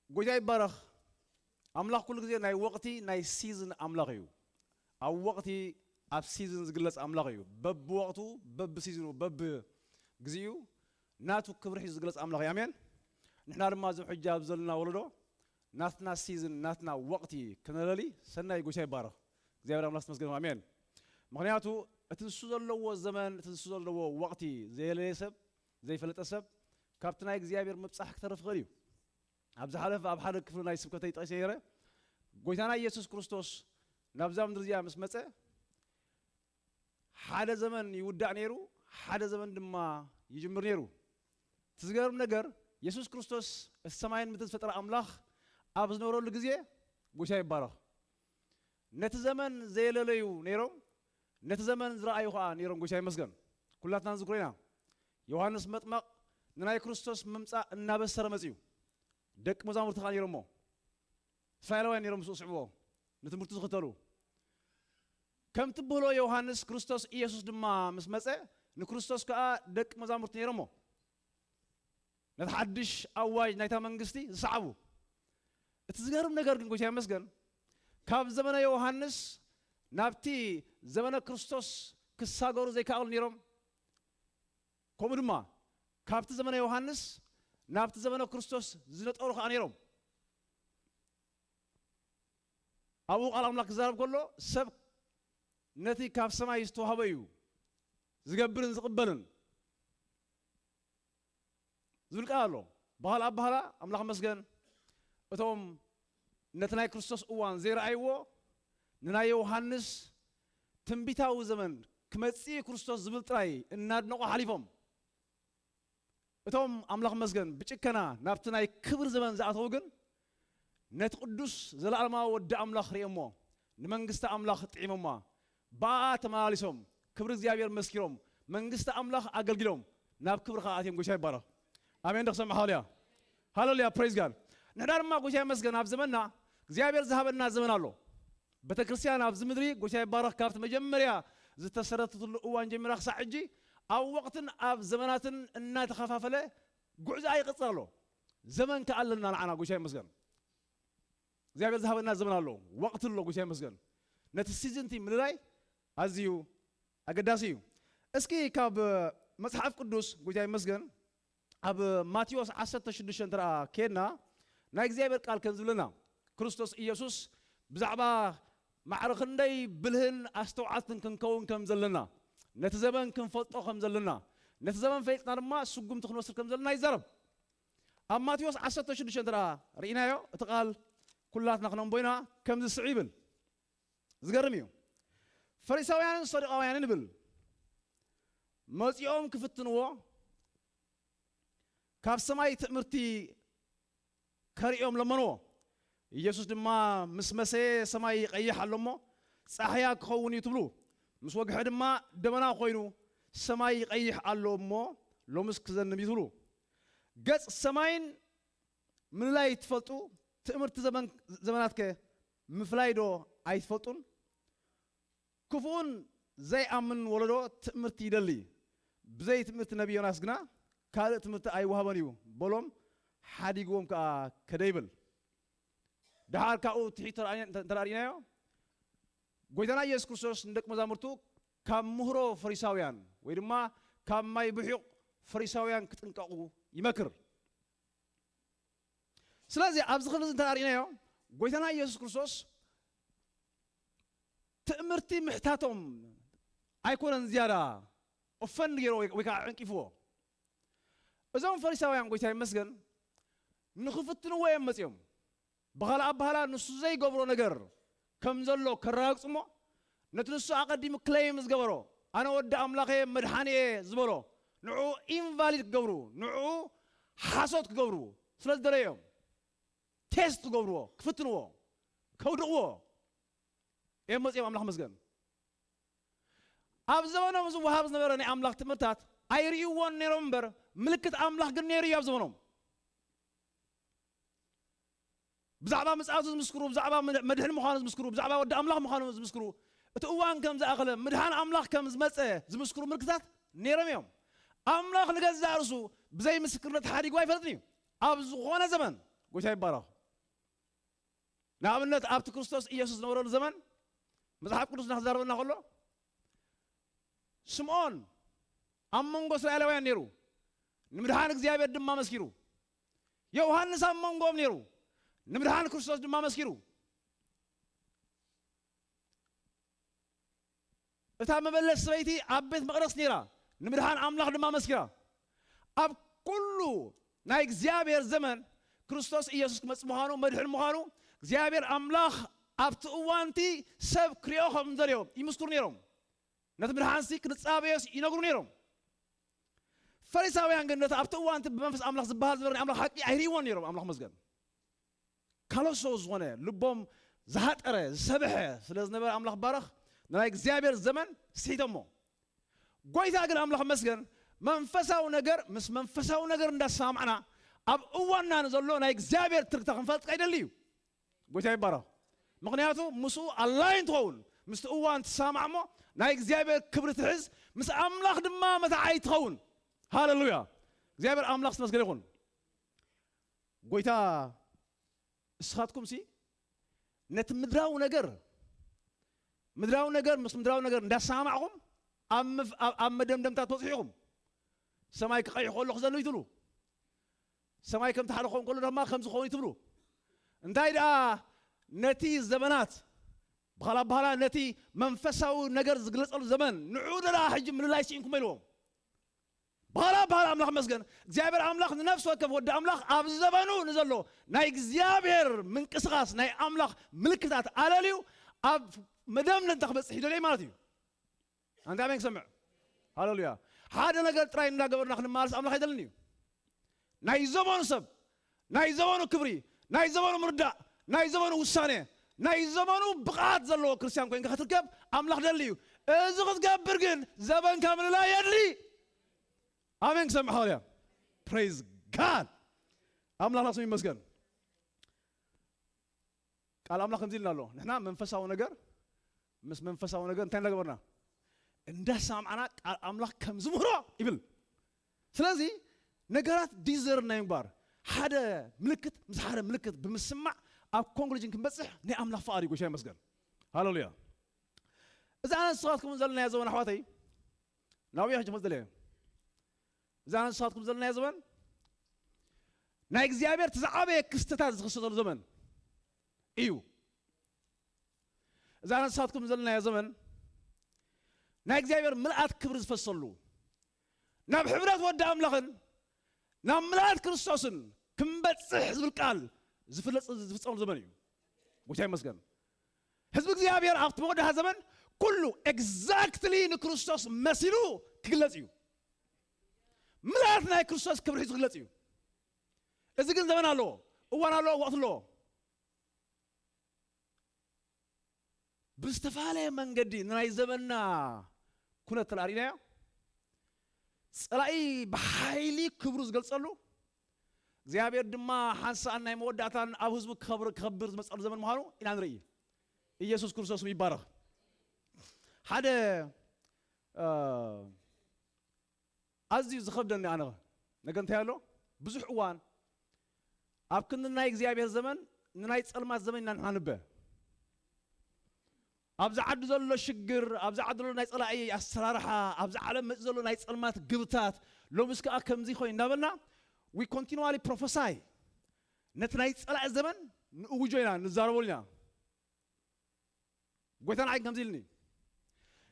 ጎይታ ይባረኽ። ኣምላኽ ኩሉ ግዜ ናይ ወቕቲ፣ ናይ ሲዝን ኣምላኽ እዩ። ኣብ ወቕቲ፣ ኣብ ሲዝን ዝግለጽ ኣምላኽ እዩ። በብወቕቱ፣ በብሲዝኑ፣ በብግዚኡ ናቱ ክብሪ ሒዙ ዝግለጽ ኣምላኽ እዩ። ኣሜን። ንሕና ድማ እዚ ሕጂ ኣብ ዘለና ወለዶ ናትና ሲዝን፣ ናትና ወቕቲ ክነለሊ ሰናይ። ጎይታ ይባረኽ። እግዚኣብሔር ኣምላኽ ተመስገን። ኣሜን። ምኽንያቱ እቲ ንሱ ዘለዎ ዘመን፣ እቲ ንሱ ዘለዎ ወቕቲ ዘየለየ ሰብ፣ ዘይፈለጠ ሰብ ካብቲ ናይ እግዚኣብሔር ምብጻሕ ክተርፍ ይኽእል እዩ። ኣብ ዝሓለፈ ኣብ ሓደ ክፍሊ ናይ ስብከተይ ጠቒሰ ነይረ። ጎይታና ኢየሱስ ክርስቶስ ናብዛ ምድሪ እዚኣ ምስ መጸ ሓደ ዘመን ይውዳእ ነይሩ፣ ሓደ ዘመን ድማ ይጅምር ነይሩ። እቲ ዝገርም ነገር የሱስ ክርስቶስ እቲ ሰማይን ምድሪ ዝፈጠረ ኣምላኽ ኣብ ዝነበረሉ ግዜ ጎይታ ይባረኽ። ነቲ ዘመን ዘየለለዩ ነይሮም፣ ነቲ ዘመን ዝረኣዩ ኸዓ ነይሮም። ጎይታ ይመስገን። ኩላትና ንዝክሮ ኢና። ዮሃንስ መጥመቕ ንናይ ክርስቶስ ምምጻእ እናበሰረ መጺኡ። ደቂ መዛሙርቲ ኸዓ ነይሮሞ። እስራኤላውያን ነይሮም ምስኡ ዝስዕብዎ፣ ንትምህርቱ ዝኽተሉ። ከም ትብህሎ ዮሃንስ ክርስቶስ ኢየሱስ ድማ ምስ መጸ ንክርስቶስ ከኣ ደቂ መዛሙርቲ ነይሮሞ። ነቲ ሓድሽ ኣዋጅ ናይታ መንግስቲ ዝሰዓቡ። እቲ ዝገርም ነገር ግን ጎይታ ይመስገን ካብ ዘመነ ዮሃንስ ናብቲ ዘመነ ክርስቶስ ክሳገሩ ዘይከኣሉ ነይሮም። ከምኡ ድማ ካብቲ ዘመነ ዮሃንስ ናብቲ ዘመነ ክርስቶስ ዝነጠሩ ከኣ ነይሮም። ኣብኡ ቃል ኣምላኽ ክዛረብ ከሎ ሰብ ነቲ ካብ ሰማይ ዝተዋህበ እዩ ዝገብርን ዝቕበልን ዝብል ቃል ኣሎ። ብኻልእ ኣባህላ ኣምላኽ መስገን እቶም ነቲ ናይ ክርስቶስ እዋን ዘይረኣይዎ ንናይ ዮሃንስ ትንቢታዊ ዘመን ክመጽእ ክርስቶስ ዝብል ጥራይ እናድነቑ ሓሊፎም። እቶም ኣምላኽ መስገን ብጭከና ናብቲ ናይ ክብር ዘመን ዝኣተዉ ግን ነቲ ቅዱስ ዘለኣለማዊ ወዲ ኣምላኽ ርእዮሞ፣ ንመንግስቲ ኣምላኽ ጥዒሞማ፣ ብኣኣ ተመላሊሶም፣ ክብሪ እግዚኣብሔር መስኪሮም፣ መንግስቲ ኣምላኽ ኣገልጊሎም፣ ናብ ክብሪ ከኣ ኣትዮም። ጎይታ ይባረኽ። ኣሜን። ዶ ክሰምዕ? ሃሌሉያ። ሃሌሉያ። ፕሬዝ ጋድ። ንሕና ድማ ጎይታ ይመስገን ኣብ ዘመንና እግዚኣብሔር ዝሃበና ዘመን ኣሎ። ቤተክርስትያን ኣብዚ ምድሪ ጎይታ ይባረኽ ካብቲ መጀመርያ ዝተሰረተትሉ እዋን ጀሚራ ክሳዕ ሕጂ ኣብ ወቕትን ኣብ ዘመናትን እናተኸፋፈለ ጉዕዞ ይቕጽል ኣሎ። ዘመን ከኣ ኣለና ንዓና። ጎይታ ይመስገን። እግዚኣብሔር ዝሃበና ዘመን ኣሎ፣ ወቕቲ ኣሎ። ጎይታ ይመስገን። ነቲ ሲዝን እቲ ምልላይ ኣዝዩ ኣገዳሲ እዩ። እስኪ ካብ መጽሓፍ ቅዱስ ጎይታ ይመስገን ኣብ ማቴዎስ ዓሰርተ ሽዱሽተ እንተ ደኣ ኬድና ናይ እግዚኣብሔር ቃል ከም ዝብለና ክርስቶስ ኢየሱስ ብዛዕባ ማዕረ ክንደይ ብልህን ኣስተውዓልትን ክንከውን ከም ዘለና፣ ነቲ ዘመን ክንፈልጦ ከም ዘለና፣ ነቲ ዘመን ፈሊጥና ድማ ስጉምቲ ክንወስድ ከም ዘለና ይዛረብ። ኣብ ማቴዎስ ዓሰርተ ሽዱሽተ እንተ ደኣ ርኢናዮ እቲ ቃል ኩላትና ክነንቦ ኢና። ከምዚ ስዕ ይብል። ዝገርም እዩ። ፈሪሳውያንን ሰዱቃውያንን ይብል መጺኦም ክፍትንዎ ካብ ሰማይ ትእምርቲ ከርእዮም ለመንዎ። ኢየሱስ ድማ ምስ መሰየ ሰማይ ይቐይሕ ኣሎ እሞ ጻሕያ ክኸውን እዩ ትብሉ። ምስ ወግሐ ድማ ደመና ኮይኑ ሰማይ ይቐይሕ ኣሎ እሞ ሎምስ ክዘንብ እዩ ትብሉ። ገጽ ሰማይን ምልላይ ትፈልጡ? ትእምርቲ ዘመን-፣ ዘመናትከ ምፍላይ ዶ ኣይትፈልጡን? ክፉእን ዘይኣምን ወለዶ ትእምርቲ ይደሊ። ብዘይ ትምህርቲ ነቢ ዮናስ ግና ካልእ ትምህርቲ ኣይወሃቦን እዩ በሎም፣ ሓዲግዎም ከኣ ከደ ይብል። ደሓር ካብኡ ትሒት ተራእየ-፣ እንተ-፣ እንተ ርኢናዮ፣ ጎይታና ኢየሱስ ክርስቶስ ንደቂ መዛሙርቱ ካብ ምህሮ ፈሪሳውያን ወይ ድማ ካብ ማይ ብሑቕ ፈሪሳውያን ክጥንቀቑ ይመክር። ስለዚ ኣብዚ ክፍሊ እዚ እንተ ርኢናዮ፣ ጎይታና ኢየሱስ ክርስቶስ ትእምርቲ ምሕታቶም ኣይኮነን ዝያዳ ኦፈንድ ገይርዎ ወይ፣ ወይ ከዓ ዕንቂፍዎ። እዞም ፈሪሳውያን ጎይታ ይመስገን ንኽፍትንዎ እዮም መጺኦም። ብኻልእ ኣባህላ ንሱ ዘይገብሮ ነገር ከም ዘሎ ከረጋግጹ እሞ ነቲ ንሱ ኣቐዲሙ ክለይም ዝገበሮ ኣነ ወዲ ኣምላኽ እየ መድሓኒ እየ ዝበሎ ንዕኡ ኢንቫሊድ ክገብሩ ንዕኡ ሓሶት ክገብሩ ስለ ዝደለዩ እዮም። ቴስት ክገብርዎ፣ ክፍትንዎ፣ ከውድቕዎ እዮም መጺኦም። ኣምላኽ መስገን። ኣብ ዘመኖም ዝወሃብ ዝነበረ ናይ ኣምላኽ ትምህርታት ኣይርእይዎን ነይሮም እምበር ምልክት ኣምላኽ ግን ነይሩ እዩ ኣብ ዘመኖም። ብዛዕባ ምጽኣቱ ዝምስክሩ፣ ብዛዕባ መድ-፣ መድሕን ምዃኑ ዝምስክሩ፣ ብዛዕባ ወዲ ኣምላኽ ምዃኑ ዝምስክሩ፣ እቲ እዋን ከም ዝኣኸለ፣ ምድሓን ኣምላኽ ከም ዝመጸ ዝምስክሩ ምልክታት ነይሮም እዮም። ኣምላኽ ንገዛእ ርእሱ ብዘይ ምስክርነት ሓዲጉ ኣይፈልጥን እዩ። ኣብ ዝኾነ ዘመን፣ ጎይታ ይባረኽ፣ ንኣብነት ኣብቲ ክርስቶስ ኢየሱስ ዝነበረሉ ዘመን መጽሓፍ ቅዱስ እናተዛረበና ከሎ ስምዖን ኣብ መንጎ እስራኤላውያን ነይሩ፣ ንምድሓን እግዚኣብሔር ድማ መስኪሩ። ዮሃንስ ኣብ መንጎኦም ነይሩ፣ ንምድሓን ክርስቶስ ድማ መስኪሩ። እታ መበለት ሰበይቲ ኣብ ቤት መቕደስ ነይራ፣ ንምድሓን ኣምላኽ ድማ መስኪራ። ኣብ ኩሉ ናይ እግዚኣብሔር ዘመን ክርስቶስ ኢየሱስ ክመጽእ ምዃኑ፣ መድሕን ምዃኑ፣ እግዚኣብሔር ኣምላኽ ኣብቲ እዋንቲ ሰብ ክሪኦ ከም ዘልዮ ይምስክሩ ነይሮም። ነቲ ምድሓንሲ ክንጻበዮስ ይነግሩ ነይሮም። ፈሪሳውያን ግን ነቲ ኣብቲ እዋንቲ ብመንፈስ ኣምላኽ ዝበሃል ዝነበረ ናይ ኣምላኽ ሓቂ ኣይርእይዎን ነይሮም። ኣምላኽ መስገን። ካሎሶ ዝኾነ ልቦም ዝሃጠረ ዝሰብሐ ስለ ዝነበረ ኣምላኽ ባረኽ፣ ናይ እግዚኣብሔር ዘመን ስሒቶሞ። ጎይታ ግን ኣምላኽ መስገን መንፈሳዊ ነገር ምስ መንፈሳዊ ነገር እንዳሰማማዕና ኣብ እዋንና ንዘሎ ናይ እግዚኣብሔር ትርግታ ክንፈልጥ ከይደሊ እዩ። ጎይታ ይባረኽ። ምኽንያቱ ምስኡ ኣላይን ትኸውን፣ ምስቲ እዋን ትሰማማዕ እሞ ናይ እግዚኣብሔር ክብሪ ትሕዝ፣ ምስ ኣምላኽ ድማ መታዓይ ትኸውን። ሃሌሉያ! እግዚኣብሔር ኣምላኽ ዝተመስገነ ይኹን። ጎይታ እስኻትኩምሲ ነቲ ምድራዊ ነገር ምድራዊ ነገር ምስ ምድራዊ ነገር እንዳሰማማዕኹም ኣብ መፍ- ኣብ- ኣብ መደምደምታ ትበጽሑ ኢኹም። ሰማይ ክቐይሕ ከሎ ክዘንብ እዩ ትብሉ። ሰማይ ከምቲ ሓደ ክኸውን ከሎ ድማ ከም ዝኸውን እዩ ትብሉ። እንታይ ደኣ ነቲ ዘመናት ብኻላ በሃላ ነቲ መንፈሳዊ ነገር ዝግለጸሉ ዘመን ንዑ ደኣ ሕጂ ምልላይ ስኢንኩም ኢልዎም። በሃላ በሃላ ኣምላኽ መስገን እግዚኣብሔር ኣምላኽ ንነፍሲ ወከፍ ወዲ ኣምላኽ ኣብ ዘበኑ ንዘሎ ናይ እግዚኣብሔር ምንቅስቓስ ናይ ኣምላኽ ምልክታት ኣለልዩ ኣብ መደምደምታ ክበጽሕ ይደልየ ማለት እዩ። ኣንታ ኣሜን ክሰምዕ። ሃሌሉያ። ሓደ ነገር ጥራይ እንዳገበርና ክንመላለስ ኣምላኽ ኣይደልን እዩ። ናይ ዘመኑ ሰብ፣ ናይ ዘመኑ ክብሪ፣ ናይ ዘመኑ ምርዳእ፣ ናይ ዘመኑ ውሳኔ፣ ናይ ዘመኑ ብቕዓት ዘለዎ ክርስቲያን ኮይንካ ክትርከብ ኣምላኽ ደሊ እዩ። እዚ ክትገብር ግን ዘበንካ ምልላይ የድሊ። ኣሜን ክሰምዕ። ሃሌሉያ። Praise God። ኣምላኽና ስሙ ይመስገን። ቃል ኣምላኽ ከምዚ ኢልና ኣሎ። ንሕና መንፈሳዊ ነገር ምስ መንፈሳዊ ነገር እንታይ እንዳገበርና እንዳሰማማዕና ቃል ኣምላኽ ከም ዝምህሮ ይብል። ስለዚ ነገራት ዲዘርን ናይ ምግባር ሓደ ምልክት ምስ ሓደ ምልክት ብምስማዕ ኣብ ኮንክሉዥን ክንበጽሕ ናይ ኣምላኽ ፍቓድ እዩ። ጎይታ ይመስገን። ሃሌሉያ። እዛ ኣነ ንስኻትኩም ዘለናዮ ዘመን ኣሕዋተይ ናብኡ ሕጂ ክመጽእ እየ። እዛ ኣነ ንስኻትኩም ዘለናዮ ዘመን ናይ እግዚኣብሔር እቲ ዝዓበየ ክስተታት ዝኽሰተሉ ዘመን እዩ። እዛ ኣነ ንስኻትኩም ዘለናዮ ዘመን ናይ እግዚኣብሔር ምልኣት ክብሪ ዝፈሰሉ ናብ ሕብረት ወዲ ኣምላኽን ናብ ምልኣት ክርስቶስን ክንበጽሕ ዝብል ቃል ዝፍለጽ ዝፍጸመሉ ዘመን እዩ። ጎይታ ይመስገን። ህዝቢ እግዚኣብሔር ኣብቲ መወዳእታ ዘመን ኩሉ ኤግዛክትሊ ንክርስቶስ መሲሉ ክግለጽ እዩ። ምልኣት ናይ ክርስቶስ ክብሪ ሒዙ ክግለጽ እዩ። እዚ ግን ዘመን ኣለዎ፣ እዋን ኣለዎ፣ ወቕቲ ኣለዎ። ብዝተፈላለየ መንገዲ ንናይ ዘመንና ኩነት ተላኣሪናዮ ጸላኢ ብሓይሊ ክብሩ ዝገልጸሉ እግዚኣብሔር ድማ ሓንሳእን ናይ መወዳእታን ኣብ ህዝቡ ክኸብር ክኸብር ዝመጸሉ ዘመን ምዃኑ ኢና ንርኢ። ኢየሱስ ክርስቶስ ይባረኽ። ሓደ ኣዝዩ ዝኸብደኒ ኣነ ነገር እንታይ ኣሎ? ብዙሕ እዋን ኣብ ክንዲ ናይ እግዚኣብሔር ዘመን ንናይ ጸልማት ዘመን ኢና ንሓንበ። ኣብዚ ዓዲ ዘሎ ሽግር፣ ኣብዚ ዓዲ ዘሎ ናይ ጸላኢ ኣሰራርሓ፣ ኣብዚ ዓለም መጽእ ዘሎ ናይ ጸልማት ግብታት ሎምስ ከኣ ከምዚ ኮይኑ እናበልና we continually prophesy ነቲ ናይ ጸላኢ ዘመን ንእውጆ ኢና ንዛረበሉ ኢና። ጎይታ ንዓይ ከምዚ ኢልኒ፣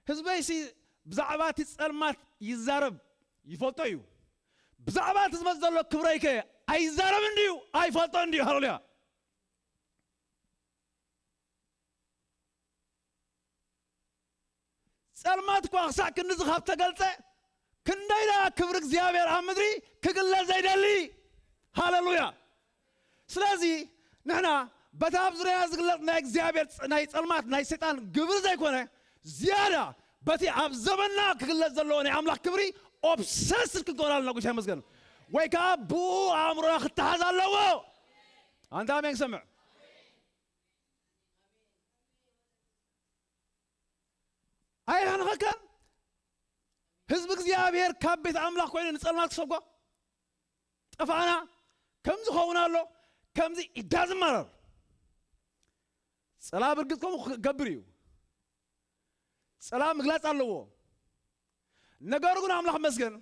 ህዝበይሲ ብዛዕባ እቲ ጸልማት ይዛረብ ይፈልጦ እዩ፣ ብዛዕባ እቲ ዝመጽእ ዘሎ ክብረይከ ኣይዛረብን ድዩ ኣይፈልጦን ድዩ? ሃሌሉያ። ጸልማት እኳ ክሳዕ ክንድዚ ካብ ተገልጸ ክንደይ ደኣ ክብሪ እግዚኣብሔር ኣብ ምድሪ ክግለጽ ዘይደሊ። ሃሌሉያ። ስለዚ ንሕና በታ ኣብ ዙርያ ዝግለጽ ናይ እግዚኣብሔር ጸ- ናይ ጸልማት ናይ ሰይጣን ግብሪ ዘይኮነ ዝያዳ በቲ ኣብ ዘመንና ክግለጽ ዘለዎ ናይ ኣምላኽ ክብሪ ኦብሰስድ ክንገብር ኣለና። ጎይታ ይመስገን። ወይ ከዓ ብኡ ኣእምሮና ክተሓዝ ኣለዎ። ኣንታ ኣሜን ክሰምዕ ኣይሃንኸከን። ህዝቢ እግዚኣብሔር ካብ ቤት ኣምላኽ ኮይኑ ንጸልማት ክሰጎ ጠፋና ከምዚ ኸውን ኣሎ ከምዚ ኢዳዝማረር ጸላ ብርግጽ ከምኡ ክገብር እዩ። ጸላ ምግላጽ ኣለዎ። ነገሩ ግን ኣምላኽ መስገን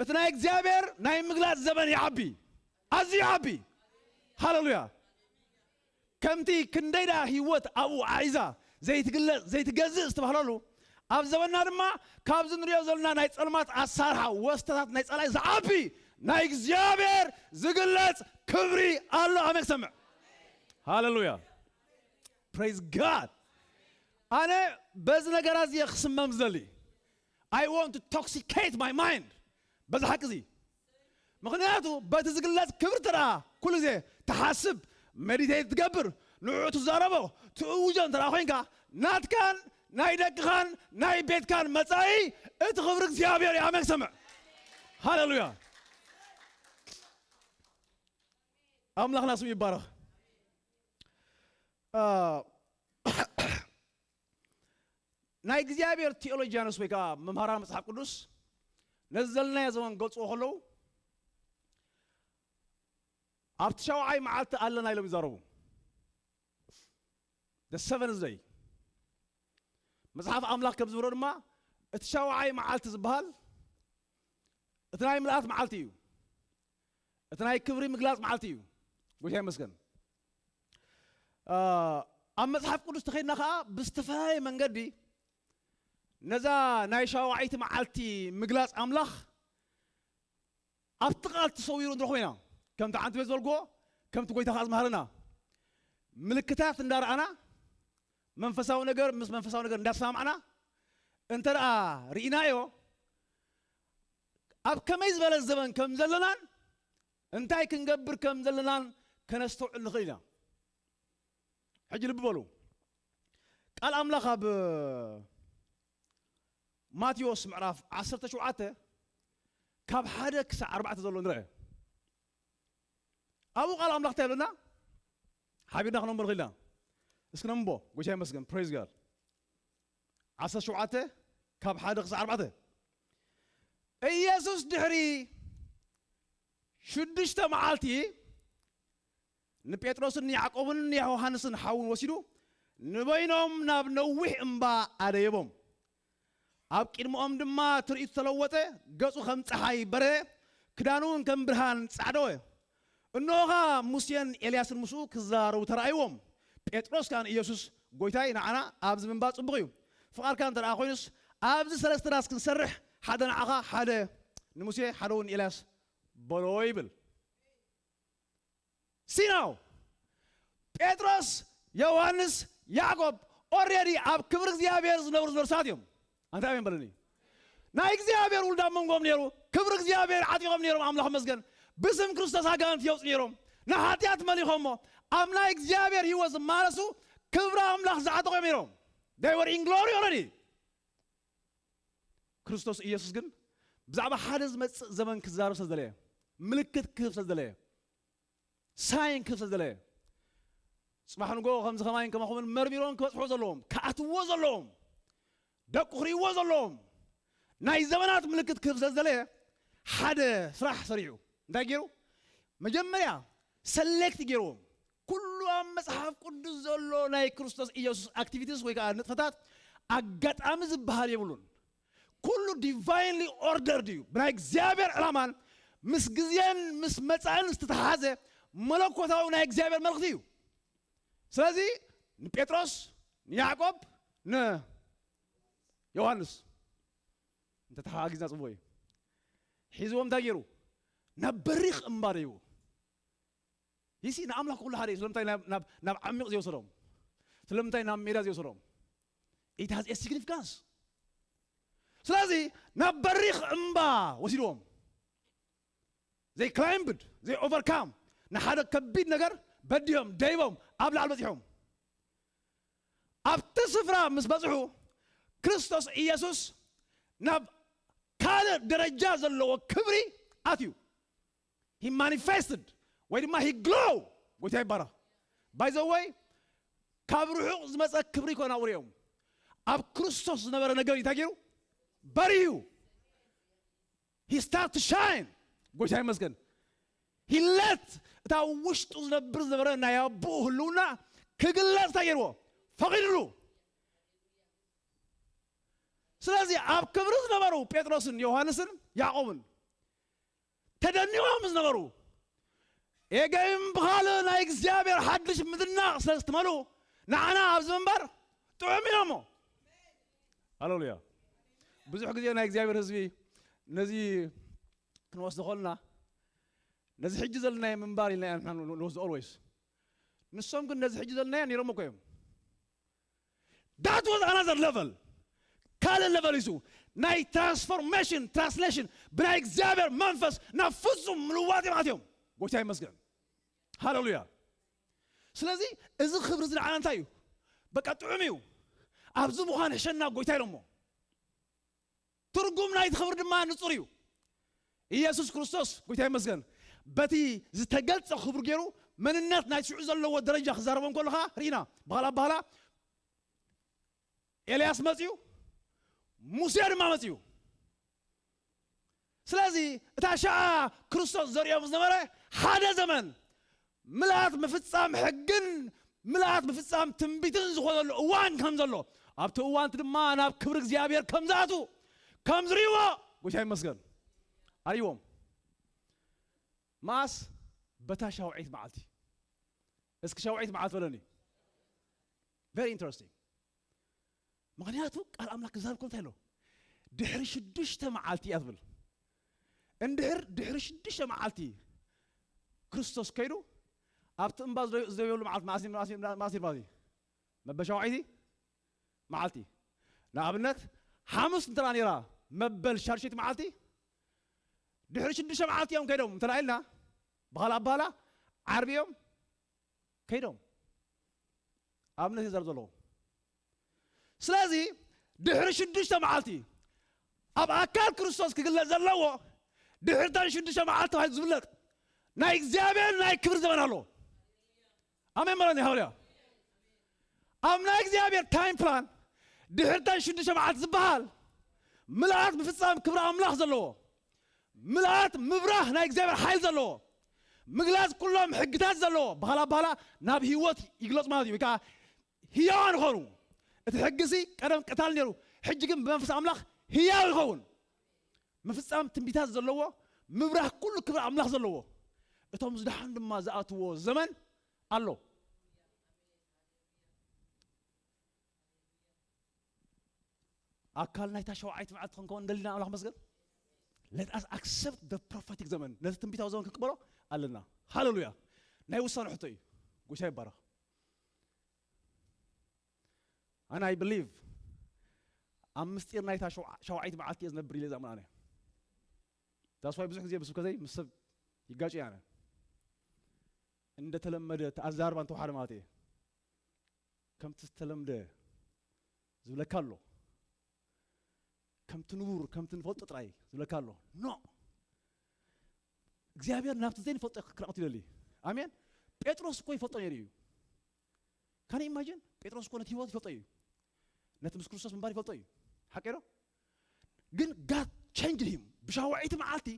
እቲ ናይ እግዚኣብሔር ናይ ምግላጽ ዘበን ይዓቢ፣ ኣዝዩ ይዓቢ። ሃሌሉያ። ከምቲ ክንደይ ደኣ ህይወት ኣብኡ ዓይዛ ዘይትግለጽ ዘይትገዝእ ዝተባህለሉ፣ ኣብ ዘበንና ድማ ካብዚ ንሪኦ ዘለና ናይ ጸልማት ኣሳርሓ ወስተታት ናይ ጸላይ ዝዓቢ ናይ እግዚኣብሔር ዝግለጽ ክብሪ ኣሎ። ኣሜን ክሰምዕ። ሃሌሉያ። Praise God። ኣነ በዚ ነገራት እዚ ክስመም ዝደሊ። I want to toxicate my mind በዚ ሓቂ እዚ። ምኽንያቱ በቲ ዝግለጽ ክብሪ ተደኣ ኩሉ ግዜ ትሓስብ፣ ሜዲቴት ትገብር፣ ንዕኡ ትዛረቦ፣ ትእውጆ እንተ ደኣ ኮይንካ ናትካን ናይ ደቅኻን ናይ ቤትካን መጻኢ እቲ ክብሪ እግዚኣብሔር እዩ። ኣሜን ክሰምዕ። ሃሌሉያ። ኣምላኽና ስሙ ይባረኽ። ናይ እግዚኣብሔር ቴኦሎጂያንስ ወይ ከዓ መምሃራን መጽሓፍ ቅዱስ ነዚ ዘለናዮ ዘመን ገልጽዎ ከለዉ ኣብቲ ሻውዓይ መዓልቲ ኣለና ኢሎም ይዛረቡ። The seventh day። መጽሓፍ ኣምላኽ ከም ዝብሎ ድማ እቲ ሻውዓይ መዓልቲ ዝበሃል እቲ ናይ ምልኣት መዓልቲ እዩ። እቲ ናይ ክብሪ ምግላጽ መዓልቲ እዩ። ጎይታ ይመስገን። ኣብ መጽሓፍ ቅዱስ ተኸድና ከዓ ብዝተፈላለየ መንገዲ ነዛ ናይ ሻውዓይቲ መዓልቲ ምግላጽ ኣምላኽ ኣብቲ ቃል ተሰዊሩ ንረኽቦ ኢና። ከምቲ ዓንቲ ቤት ዝበልክዎ፣ ከምቲ ጎይታ ከዓ ዝመሃረና ምልክታት እንዳረኣና መንፈሳዊ ነገር ምስ መንፈሳዊ ነገር እንዳሰማማዕና እንተ ደኣ ርኢናዮ ኣብ ከመይ ዝበለ ዘበን ከም ዘለናን እንታይ ክንገብር ከም ዘለናን ከነስተውዕል ንኽእል ኢና። ሕጂ ልቢ በሉ። ቃል ኣምላኽ ኣብ ማቴዎስ ምዕራፍ ዓሰርተ ሸውዓተ ካብ ሓደ ክሳዕ ኣርባዕተ ዘሎ ንርአ። ኣብኡ ቃል ኣምላኽ እንታይ ይብለና? ሓቢርና ክነንብቦ ንኽእል ኢና። እስኪ ነንብቦ። ጎይታ ይመስገን። Praise God። ዓሰርተ ሸውዓተ ካብ ሓደ ክሳዕ ኣርባዕተ። ኢየሱስ ድሕሪ ሽዱሽተ መዓልቲ ንጴጥሮስን ንያዕቆብን ንዮሃንስን ሓውን ወሲዱ ንበይኖም ናብ ነዊሕ እምባ ኣደየቦም። ኣብ ቅድሚኦም ድማ ትርኢቱ ተለወጠ፣ ገጹ ከም ጸሓይ በረየ፣ ክዳኑ እውን ከም ብርሃን ጻዕደወ። እንሆ ኸኣ ሙሴን ኤልያስን ምስኡ ክዛረቡ ተራእይዎም። ጴጥሮስ ከኣ ንኢየሱስ፣ "ጐይታይ፣ ንዓና ኣብዚ ምንባር ጽቡቕ እዩ። ፍቓድካ እንተ ደኣ ኾይኑስ፣ ኣብዚ ሰለስተ ዳስ ክንሰርሕ፣ ሓደ ንዓኻ፣ ሓደ ንሙሴ፣ ሓደ እውን ንኤልያስ በሎ" ይብል። See now፣ ጴጥሮስ፣ ዮሃንስ፣ ያዕቆብ ኦልሬዲ ኣብ ክብሪ እግዚኣብሔር ዝነብሩ ዝነበሩ ሰባት እዮም። ኣንታ ኣሜን በለኒ። ናይ እግዚኣብሔር ውሉድ ኣብ መንጎም ነይሩ፣ ክብሪ እግዚኣብሔር ዓጢቖም ነይሮም። ኣምላኽ መስገን። ብስም ክርስቶስ ኣጋንንቲ የውጽኡ ነይሮም። ንሓጢኣት መሊኾሞ ኣብ ናይ እግዚኣብሔር ህይወት ዝማለሱ ክብሪ ኣምላኽ ዝዓጠቑ እዮም ነይሮም። They were in glory already። ክርስቶስ ኢየሱስ ግን ብዛዕባ ሓደ ዝመጽእ ዘመን ክዛረብ ስለ ዝደለየ፣ ምልክት ክህብ ስለ ዝደለየ፣ ሳይን ክህብ ስለ ዝደለየ፣ ጽባሕ ንጎ ከምዚ ከማይን ከማኹምን መርሚሮም ክበጽሕዎ ዘለዎም፣ ክኣትውዎ ዘለዎም፣ ደቁ ክርእይዎ ዘለዎም ናይ ዘመናት ምልክት ክህብ ስለ ዝደለየ ሓደ ስራሕ ሰሪዑ። እንታይ ገይሩ? መጀመርያ ሰሌክት ገይርዎም። ኩሉ ኣብ መጽሓፍ ቅዱስ ዘሎ ናይ ክርስቶስ ኢየሱስ ኣክቲቪቲስ ወይ ከዓ ንጥፈታት ኣጋጣሚ ዝበሃል የብሉን። ኩሉ ዲቫይንሊ ኦርደርድ እዩ። ብናይ እግዚኣብሔር ዕላማን ምስ ግዜን ምስ መጻእን ዝተተሓሓዘ መለኮታዊ ናይ እግዚኣብሔር መልእኽቲ እዩ። ስለዚ ንጴጥሮስ፣ ንያዕቆብ፣ ንዮሃንስ እንተ ተሓጋጊዝና ጽቡቕ እዩ። ሒዝዎም እንታይ ገይሩ? ናብ በሪኽ እምባ ደይቡ። ይሲ ንኣምላኽ ኩሉ ሓደ እዩ። ስለምንታይ ናብ፣ ናብ፣ ናብ ዓሚቕ ዘይወሰዶም? ስለምንታይ ናብ ሜዳ ዘይወሰዶም? It has a significance። ስለዚ ናብ በሪኽ እምባ ወሲድዎም። They climbed፣ they overcome። ንሓደ ከቢድ ነገር በዲሆም፣ ደይቦም፣ ኣብ ላዕሊ በጺሖም። ኣብቲ ስፍራ ምስ በጽሑ፣ ክርስቶስ ኢየሱስ ናብ ካልእ ደረጃ ዘለዎ ክብሪ ኣትዩ። He manifested፣ ወይ ድማ he glow። ጎይታ ይባረኽ። By the way፣ ካብ ርሑቕ ዝመጸ ክብሪ ኮና ውሪኦም። ኣብ ክርስቶስ ዝነበረ ነገር እንታይ ገይሩ? በሪሁ። He start to shine። ጎይታ ይመስገን። He let እታ ውሽጡ ዝነብር ዝነበረ ናይ ኣቦኡ ህልውና ክግለጽ እንታይ ገይርዎ? ፈቒድሉ። ስለዚ ኣብ ክብሪ ዝነበሩ ጴጥሮስን ዮሃንስን ያዕቆብን ተደኒቖም ዝነበሩ፣ ኤገይም ብኻልእ ናይ እግዚኣብሔር ሓድሽ ምድናቕ ስለ ዝትመሉ፣ ንዓና ኣብዚ ምንባር ጥዑም ኢሎሞ። ሃሌሉያ። ብዙሕ ግዜ ናይ እግዚኣብሔር ህዝቢ ነዚ ክንወስዶ ከለና፣ ነዚ ሕጂ ዘለናዮ ምንባር ኢልና ኢና ንሕና ንወስዶ፣ always። ንሶም ግን ነዚ ሕጂ ዘለናዮ ነይሮም እኮ እዮም። That was another level። ካልእ level እዩ። ናይ transformation፣ translation፣ ብናይ እግዚኣብሔር መንፈስ ናብ ፍጹም ምልዋጥ እዮም ኣትዮም። ጎይታ ይመስገን። ሃሌሉያ። ስለዚ እዚ ክብሪ እዚ ንዓና እንታይ እዩ? በቃ ጥዑም እዩ። ኣብዚ ምዃን ሕሸና ጎይታ ኢሎሞ። ትርጉም ናይቲ ክብሪ ድማ ንጹር እዩ። ኢየሱስ ክርስቶስ፣ ጎይታ ይመስገን፣ በቲ ዝተገልጸ ክብሪ ገይሩ መንነት ናይ ሽዑ ዘለዎ ደረጃ ክዛረቦ እንከለኻ ርኢና። ባህላ ባህላ ኤልያስ መጺኡ፣ ሙሴ ድማ መጺኡ። ስለዚ እታ ሸዓ ክርስቶስ ዘርእዮም ዝነበረ ሓደ ዘመን፣ ምልኣት ምፍጻም ሕግን ምልኣት ምፍጻም ትንቢትን ዝኾነሉ እዋን ከም ዘሎ፣ ኣብቲ እዋን እቲ ድማ ናብ ክብሪ እግዚኣብሔር ከም ዝኣትዉ፣ ከም ዝርእይዎ፣ ጎይታ ይመስገን፣ ኣርእይዎም። መኣስ? በታ ሻውዒት መዓልቲ። እስኪ ሻውዒት መዓልቲ በለኒ። Very interesting። ምኽንያቱ ቃል ኣምላኽ ክዛረብ ከሎ እንታይ ኣሎ? ድሕሪ ሽዱሽተ መዓልቲ እያ ትብል። እንድሕር ድሕሪ ሽዱሽተ መዓልቲ ክርስቶስ ከይዱ ኣብቲ እምባ ዝደዮ-፣ ዝደየሉ መዓልቲ መዓስ እዩ? መዓስ እዩ? መዓስ እዩ? መዓስ እዩ? መበል ሻውዓይቲ መዓልቲ። ንኣብነት ሓሙስ እንተ ነይራ፣ መበል ሻድሸይቲ መዓልቲ፣ ድሕሪ ሽዱሽተ መዓልቲ እዮም ከይዶም እንተ ኢልና፣ ብኻልእ ኣባህላ ዓርቢ እዮም ከይዶም። ኣብነት እየ ዘርብ ዘለኹ። ስለዚ ድሕሪ ሽዱሽተ መዓልቲ ኣብ ኣካል ክርስቶስ ክግለጽ ዘለዎ፣ ድሕሪ እተን ሽዱሽተ መዓልቲ ተባሂሉ ዝፍለጥ ናይ እግዚኣብሔር ናይ ክብሪ ዘመን ኣሎ። ኣሜን በለኒ፣ ሃሌሉያ። ኣብ ናይ እግዚኣብሔር ታይም ፕላን ድሕሪ እተን ሽዱሽተ መዓልቲ ዝበሃል ምልኣት ምፍጻም ክብሪ ኣምላኽ ዘለዎ፣ ምልኣት ምብራህ ናይ እግዚኣብሔር ሓይሊ ዘለዎ፣ ምግላጽ ኩሎም ሕግታት ዘለዎ፣ ባህላ ባህላ ናብ ህይወት ይግለጽ ማለት እዩ። ወይ ከዓ ህያዋን ይኾኑ። እቲ ሕጊ እዚ ቀደም ቀታል ነይሩ፣ ሕጂ ግን ብመንፈስ ኣምላኽ ህያው ይኸውን። ምፍጻም ትንቢታት ዘለዎ፣ ምብራህ ኩሉ ክብሪ ኣምላኽ ዘለዎ፣ እቶም ዝደሓኑ ድማ ዝኣትዎ ዘመን ኣሎ። ኣካል ናይታ ሸውዓይቲ መዓልቲ ክንከውን ደሊና ኣምላኽ መስገን። Let us accept the prophetic ዘመን። ነቲ ትንቢታዊ ዘመን ክንቅበሎ ኣለና። ሃሌሉያ። ናይ ውሳነ ሕቶ እዩ። ጎይታ ይባረኽ። ኣነ I believe ኣብ ምስጢር ናይታ ሸውዓ-፣ ሸውዓይቲ መዓልቲ እየ ዝነብር ኢለ ዝኣምን ኣነ። That's why ብዙሕ ግዜ ብስብከተይ ምስ ሰብ ይጋጭ እየ ኣነ። እንደተለመደ እቲ ኣዛርባ እንተወሓደ ማለት እየ። ከምቲ ዝተለምደ ዝብለካ ኣሎ። ከምቲ ንቡር፣ ከምቲ ንፈልጦ ጥራይ ዝብለካ ኣሎ። ኖ። እግዚኣብሔር ናብቲ ዘይንፈልጦ ክራቕቱ ይደሊ። ኣሜን። ጴጥሮስ እኮ ይፈልጦ ነይሩ እዩ። ካን ኢማጂን? ጴጥሮስ እኮ ነቲ ህይወት ይፈልጦ እዩ። ነቲ ምስ ክርስቶስ ምንባር ይፈልጦ እዩ። ሓቂ ዶ? ግን God changed him። ብሻውዓይቲ መዓልቲ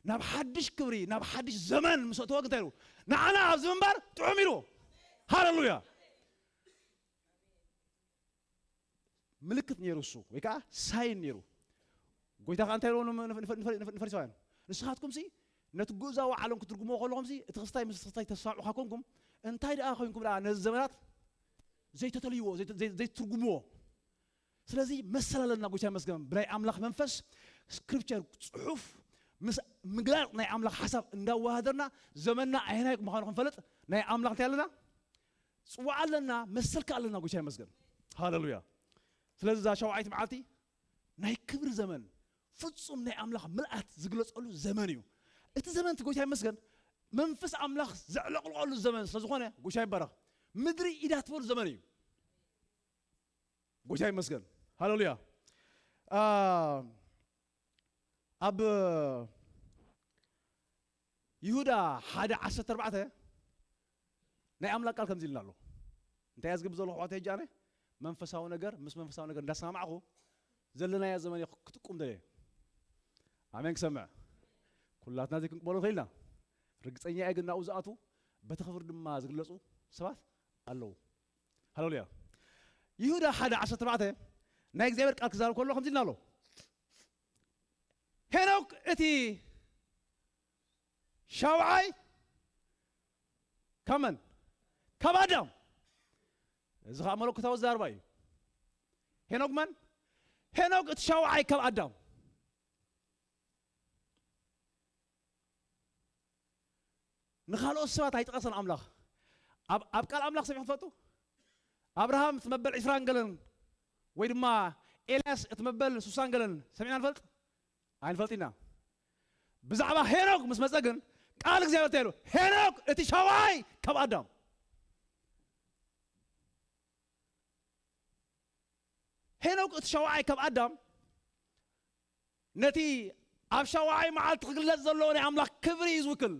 ናብ ሓድሽ ክብሪ፣ ናብ ሓድሽ ዘመን ምስ ኣእተወ እንታይ ኢሉ? ንዓና ኣብዚ ምንባር ጥዑም ኢሉ። ሃሌሉያ። ምልክት ነይሩ እሱ፣ ወይ ከዓ ሳይን ነይሩ። ጎይታ ከዓ እንታይ ኢሉ ን-፣ ን-፣ ንፈ-፣ ንፈ-፣ ንፈ-፣ ንፈሪሳውያን? ንስኻትኩም ሲ ነቲ ግእዛዊ ዓለም ክትርጉምዎ ከለኹም ሲ እቲ ክስታይ ምስ ክስታይ ተስማዕምዑ ካብ ኮንኩም፣ እንታይ ደኣ ኮይንኩም ደኣ ነዚ ዘመናት ዘይተተልይዎ፣ ዘይተ-፣ ዘይ-፣ ዘይትርጉምዎ? ስለዚ መሰል ኣለና፣ ጎይታ ይመስገን። ብናይ ኣምላኽ መንፈስ ስክሪፕቸር፣ ጽሑፍ፣ ምስ ምግላጽ ናይ ኣምላኽ ሓሳብ እንዳወሃደርና ዘመንና ኣየናይ ምዃኑ ክንፈልጥ ናይ ኣምላኽ እንታይ ኣለና? ጽዋዕ ኣለና፣ መሰል ከኣ ኣለና፣ ጎይታ ይመስገን። ሃሌሉያ። ስለዚ እዛ ሸውዓይቲ መዓልቲ ናይ ክብሪ ዘመን፣ ፍጹም ናይ ኣምላኽ ምልኣት ዝግለጸሉ ዘመን እዩ። እቲ ዘመን እቲ ጎይታ ይመስገን፣ መንፈስ ኣምላኽ ዘዕለቕልቐሉ ዘመን ስለ ዝኾነ፣ ጎይታ ይባረኽ። ምድሪ ኢዳ ትበሉ ዘመን እዩ። ጎይታ ይመስገን። ሃሌሉያ። አ፣ ኣብ ይሁዳ ሓደ ዓሰርተ ኣርባዕተ ናይ ኣምላኽ ቃል ከምዚ ኢልና ኣሎ። እንታይ እያ ዝግብ ዘለኹ ኣሕዋተይ? ሕጂ ኣነ መንፈሳዊ ነገር ምስ መንፈሳዊ ነገር እንዳሰማማዕኹ ዘለናዮ ዘመን እየ ክጥቁም ደልየ። ኣሜን ክሰምዕ። ኩላትና ዘይክንቅበሎ ንኽእል ኢና። ርግጸኛ እየ ግን ናብኡ ዝኣትዉ በቲ ክብሪ ድማ ዝግለጹ ሰባት ኣለዉ። ሃሌሉያ። ይሁዳ ሓደ ዓሰርተ ኣርባዕተ ናይ እግዚኣብሔር ቃል ክዛረብ ከሎ ከምዚ ኢልና ኣሎ። ሄኖክ እቲ ሻውዓይ ካብ መን? ካብ ኣዳም። እዚ ከዓ መለኮታዊ ኣዛርባ እዩ። ሄኖክ መን? ሄኖክ እቲ ሻውዓይ ካብ ኣዳም። ንኻልኦት ሰባት ኣይጠቐሰን ኣምላኽ። ኣብ ኣብ ቃል ኣምላኽ ሰሚዕኩም ትፈልጡ? ኣብርሃም እቲ መበል ዕስራን ገለን ወይ ድማ ኤልያስ እቲ መበል ሱሳን ገለን ሰሚዕና ንፈልጥ? ኣይንፈልጥ ኢና። ብዛዕባ ሄኖክ ምስ መጸ ግን ቃል እግዚኣብሔር እንታይ ኢሉ? ሄኖክ እቲ ሻውዓይ ካብ ኣዳም። ሄኖክ እቲ ሻውዓይ ካብ ኣዳም ነቲ ኣብ ሻውዓይ መዓልቲ ክግለጽ ዘለዎ ናይ ኣምላኽ ክብሪ እዩ ዝውክል።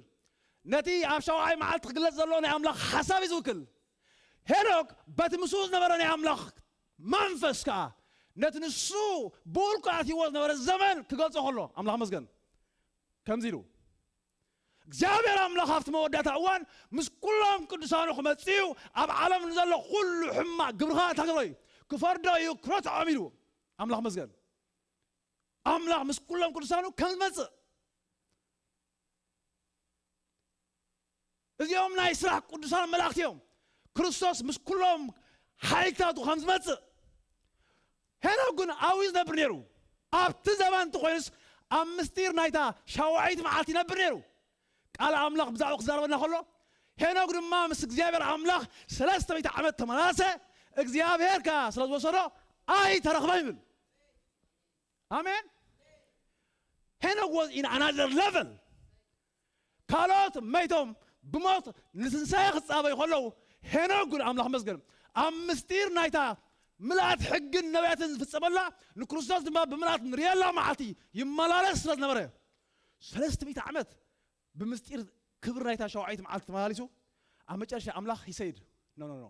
ነቲ ኣብ ሻውዓይ መዓልቲ ክግለጽ ዘለዎ ናይ ኣምላኽ ሓሳብ እዩ ዝውክል። ሄኖክ በቲ ምስኡ ዝነበረ ናይ ኣምላኽ መንፈስ ከኣ ነቲ ንሱ ብውልቁ ኣትይዎ ዝነበረ ዘመን ክገልጾ ከሎ ኣምላኽ መስገን ከምዚ ኢሉ፣ እግዚኣብሔር ኣምላኽ ኣብቲ መወዳእታ እዋን ምስ ኩሎም ቅዱሳኑ ክመጽእ እዩ፣ ኣብ ዓለም ንዘሎ ኩሉ ሕማቕ ግብርኻ እንታይ ክብሎ እዩ? ክፈርዶ እዩ፣ ክረትዖም ኢሉ። ኣምላኽ መስገን። ኣምላኽ ምስ ኩሎም ቅዱሳኑ ከም ዝመጽእ። እዚኦም ናይ ስራሕ ቅዱሳን መላእኽቲ እዮም። ክርስቶስ ምስ ኩሎም ሓይልታቱ ከም ዝመጽእ። ሄኖክ ግን ኣብኡ እዩ ዝነብር ነይሩ። ኣብቲ ዘመን እንተኾይኑስ ኣብ ምስጢር ናይታ ሻውዓይቲ መዓልቲ ይነብር ነይሩ። ቃል ኣምላኽ ብዛዕባ ክዛረበና ከሎ፣ ሄኖክ ድማ ምስ እግዚኣብሔር ኣምላኽ ሰለስተ ሚእቲ ዓመት ተመላለሰ፣ እግዚኣብሔር ከኣ ስለ ዝወሰዶ ኣይተረኽበን ይብል። ኣሜን። ሄኖክ was in another level። ካልኦት መይቶም ብሞት ንትንሳኤ ክጻበዩ ከለዉ፣ ሄኖክ ግን ኣምላኽ መስገን ኣብ ምስጢር ናይታ ምልኣት ሕግን ነቢያትን ዝፍጸመላ፣ ንክርስቶስ ድማ ብምልኣት ንርእየላ መዓልቲ ይመላለስ ስለ ዝነበረ፣ ሰለስተ ሚእቲ ዓመት ብምስጢር ክብሪ ናይታ ሻውዓይቲ መዓልቲ ተመላሊሱ፣ ኣብ መጨረሻ ኣምላኽ he said no, no, no፣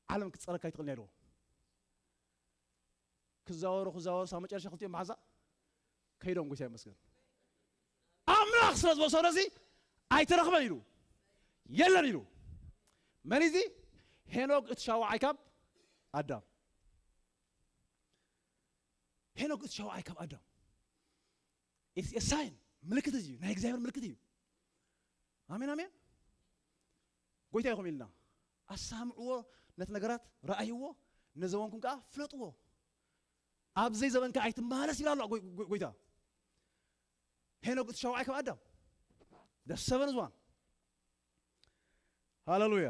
ዓለም ክትጸረካ ኣይትኽእልን እያ ኢልዎ። ክዛወሩ ክዛወሩ፣ ሳብ መጨረሻ ክልቲኦም መሓዛ ከይዶም፣ ጎይታ ይመስገን። ኣምላኽ ስለ ዝወሰዶ እዚ ኣይተረኽበን ኢሉ፣ የለን ኢሉ። መን እዚ? ሄኖክ እቲ ሻውዓይ ካብ ኣዳም። ሄኖክ እቲ ሻውዓይ ካብ ኣዳም። It's a sign፣ ምልክት እዩ፣ ናይ እግዚኣብሔር ምልክት እዩ። ኣሜን፣ ኣሜን። ጎይታ ኢኹም ኢልና ኣሳምዕዎ፣ ነቲ ነገራት ረኣይዎ፣ ነዘበንኩም ከዓ ፍለጥዎ። ኣብ ዘይዘበንካ ኣይትመላለስ ይብላ ኣሎ ጎይ-፣ ጎይ-፣ ጎይታ። ሄኖክ እቲ ሻውዓይ ካብ ኣዳም፣ the seventh one። ሃሌሉያ።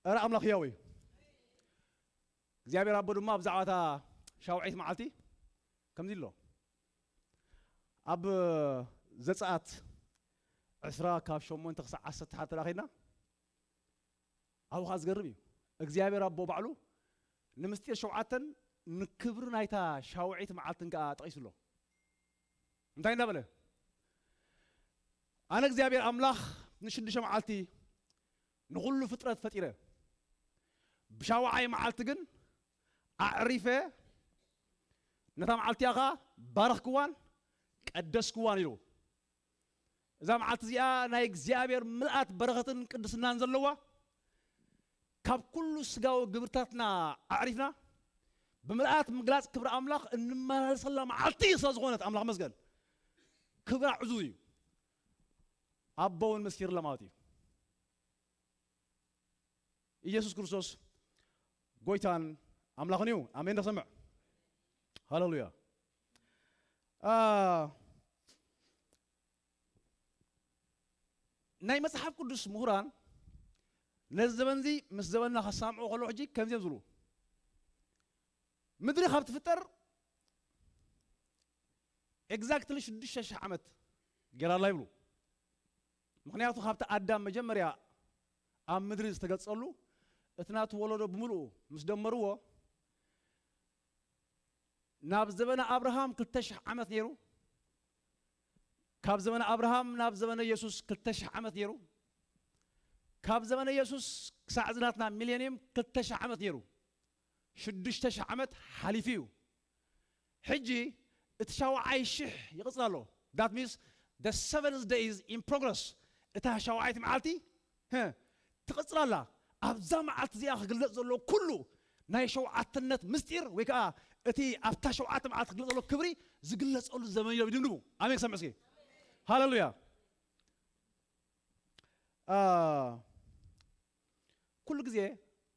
እረ ኣምላኽ ህያው እዩ። እግዚኣብሔር ኣቦ ድማ ብዛዕባ እታ ሻውዓይቲ መዓልቲ ከምዚ ኣሎ። ኣብ ዘጸኣት ዕስራ ካብ ሸሞንተ ክሳዕ ዓሰርተ ሓደ ተዳኺና፣ ኣብኡ ኸዓ ዝገርም እዩ። እግዚኣብሔር ኣቦ ባዕሉ ንምስጢር ሸውዓተን ንክብሪ ናይታ ሻውዒት መዓልትን ከኣ ጠቒሱ ኣሎ። እንታይ እንዳበለ? ኣነ እግዚኣብሔር ኣምላኽ ንሽዱሽተ መዓልቲ ንኹሉ ፍጥረት ፈጢረ፣ ብሻውዓይ መዓልቲ ግን ኣዕሪፈ፣ ነታ መዓልቲ እያ ኸኣ ባረኽክዋን ቀደስክዋን ኢሉ። እዛ መዓልቲ እዚኣ ናይ እግዚኣብሔር ምልኣት በረኸትን ቅድስናን ዘለዋ፣ ካብ ኩሉ ስጋዊ ግብርታትና ኣዕሪፍና፣ ብምልኣት ምግላጽ ክብሪ ኣምላኽ እንመላለሰላ መዓልቲ ስለ ዝኾነት፣ ኣምላኽ መስገን፣ ክብራ ዕዙዝ እዩ። ኣቦ እውን መስኪርላ ማለት እዩ። ኢየሱስ ክርስቶስ ጎይታን ኣምላኽን እዩ። ኣሜን። ተሰምዕ። ሃሌሉያ። አ፣ ናይ መጽሓፍ ቅዱስ ምሁራን ነዚ ዘበን እዚ ምስ ዘበንና ከሳምዑ ከለዉ፣ ሕጂ ከምዚ እዮም ዝብሉ። ምድሪ ካብ ትፍጠር ኤግዛክትሊ ሽዱሽተ ሽሕ ዓመት ገይራ ኣላ ይብሉ። ምኽንያቱ ካብቲ ኣዳም መጀመርያ ኣብ ምድሪ ዝተገጸሉ፣ እቲ ናቱ ወለዶ ብምልኡ ምስ ደመርዎ፣ ናብ ዘበነ ኣብርሃም ክልተ ሽሕ ዓመት ነይሩ። ካብ ዘበነ ኣብርሃም ናብ ዘበነ የሱስ ክልተ ሽሕ ዓመት ነይሩ። ካብ ዘበነ የሱስ ክሳዕ እዚ ናትና ሚሌንየም ክልተ ሽሕ ዓመት ነይሩ። ሽዱሽተ ሽሕ ዓመት ሓሊፉ እዩ። ሕጂ እቲ ሻውዓይ ሽሕ ይቕጽል ኣሎ። That means the seventh day is in progress። እታ ሻውዓይቲ መዓልቲ፣ ህ፣ ትቕጽል ኣላ። ኣብዛ መዓልቲ እዚኣ ክግለጽ ዘለዎ ኩሉ ናይ ሸውዓተነት ምስጢር ወይ ከዓ እቲ ኣብታ ሸውዓተ መዓልቲ ክግለጽ ዘለዎ ክብሪ ዝግለጸሉ ዘመን እዩ ኢሎም ይድምድሙ። ኣሜን ክሰምዕ እስኪ። ሃሌሉያ። አ፣ ኩሉ ግዜ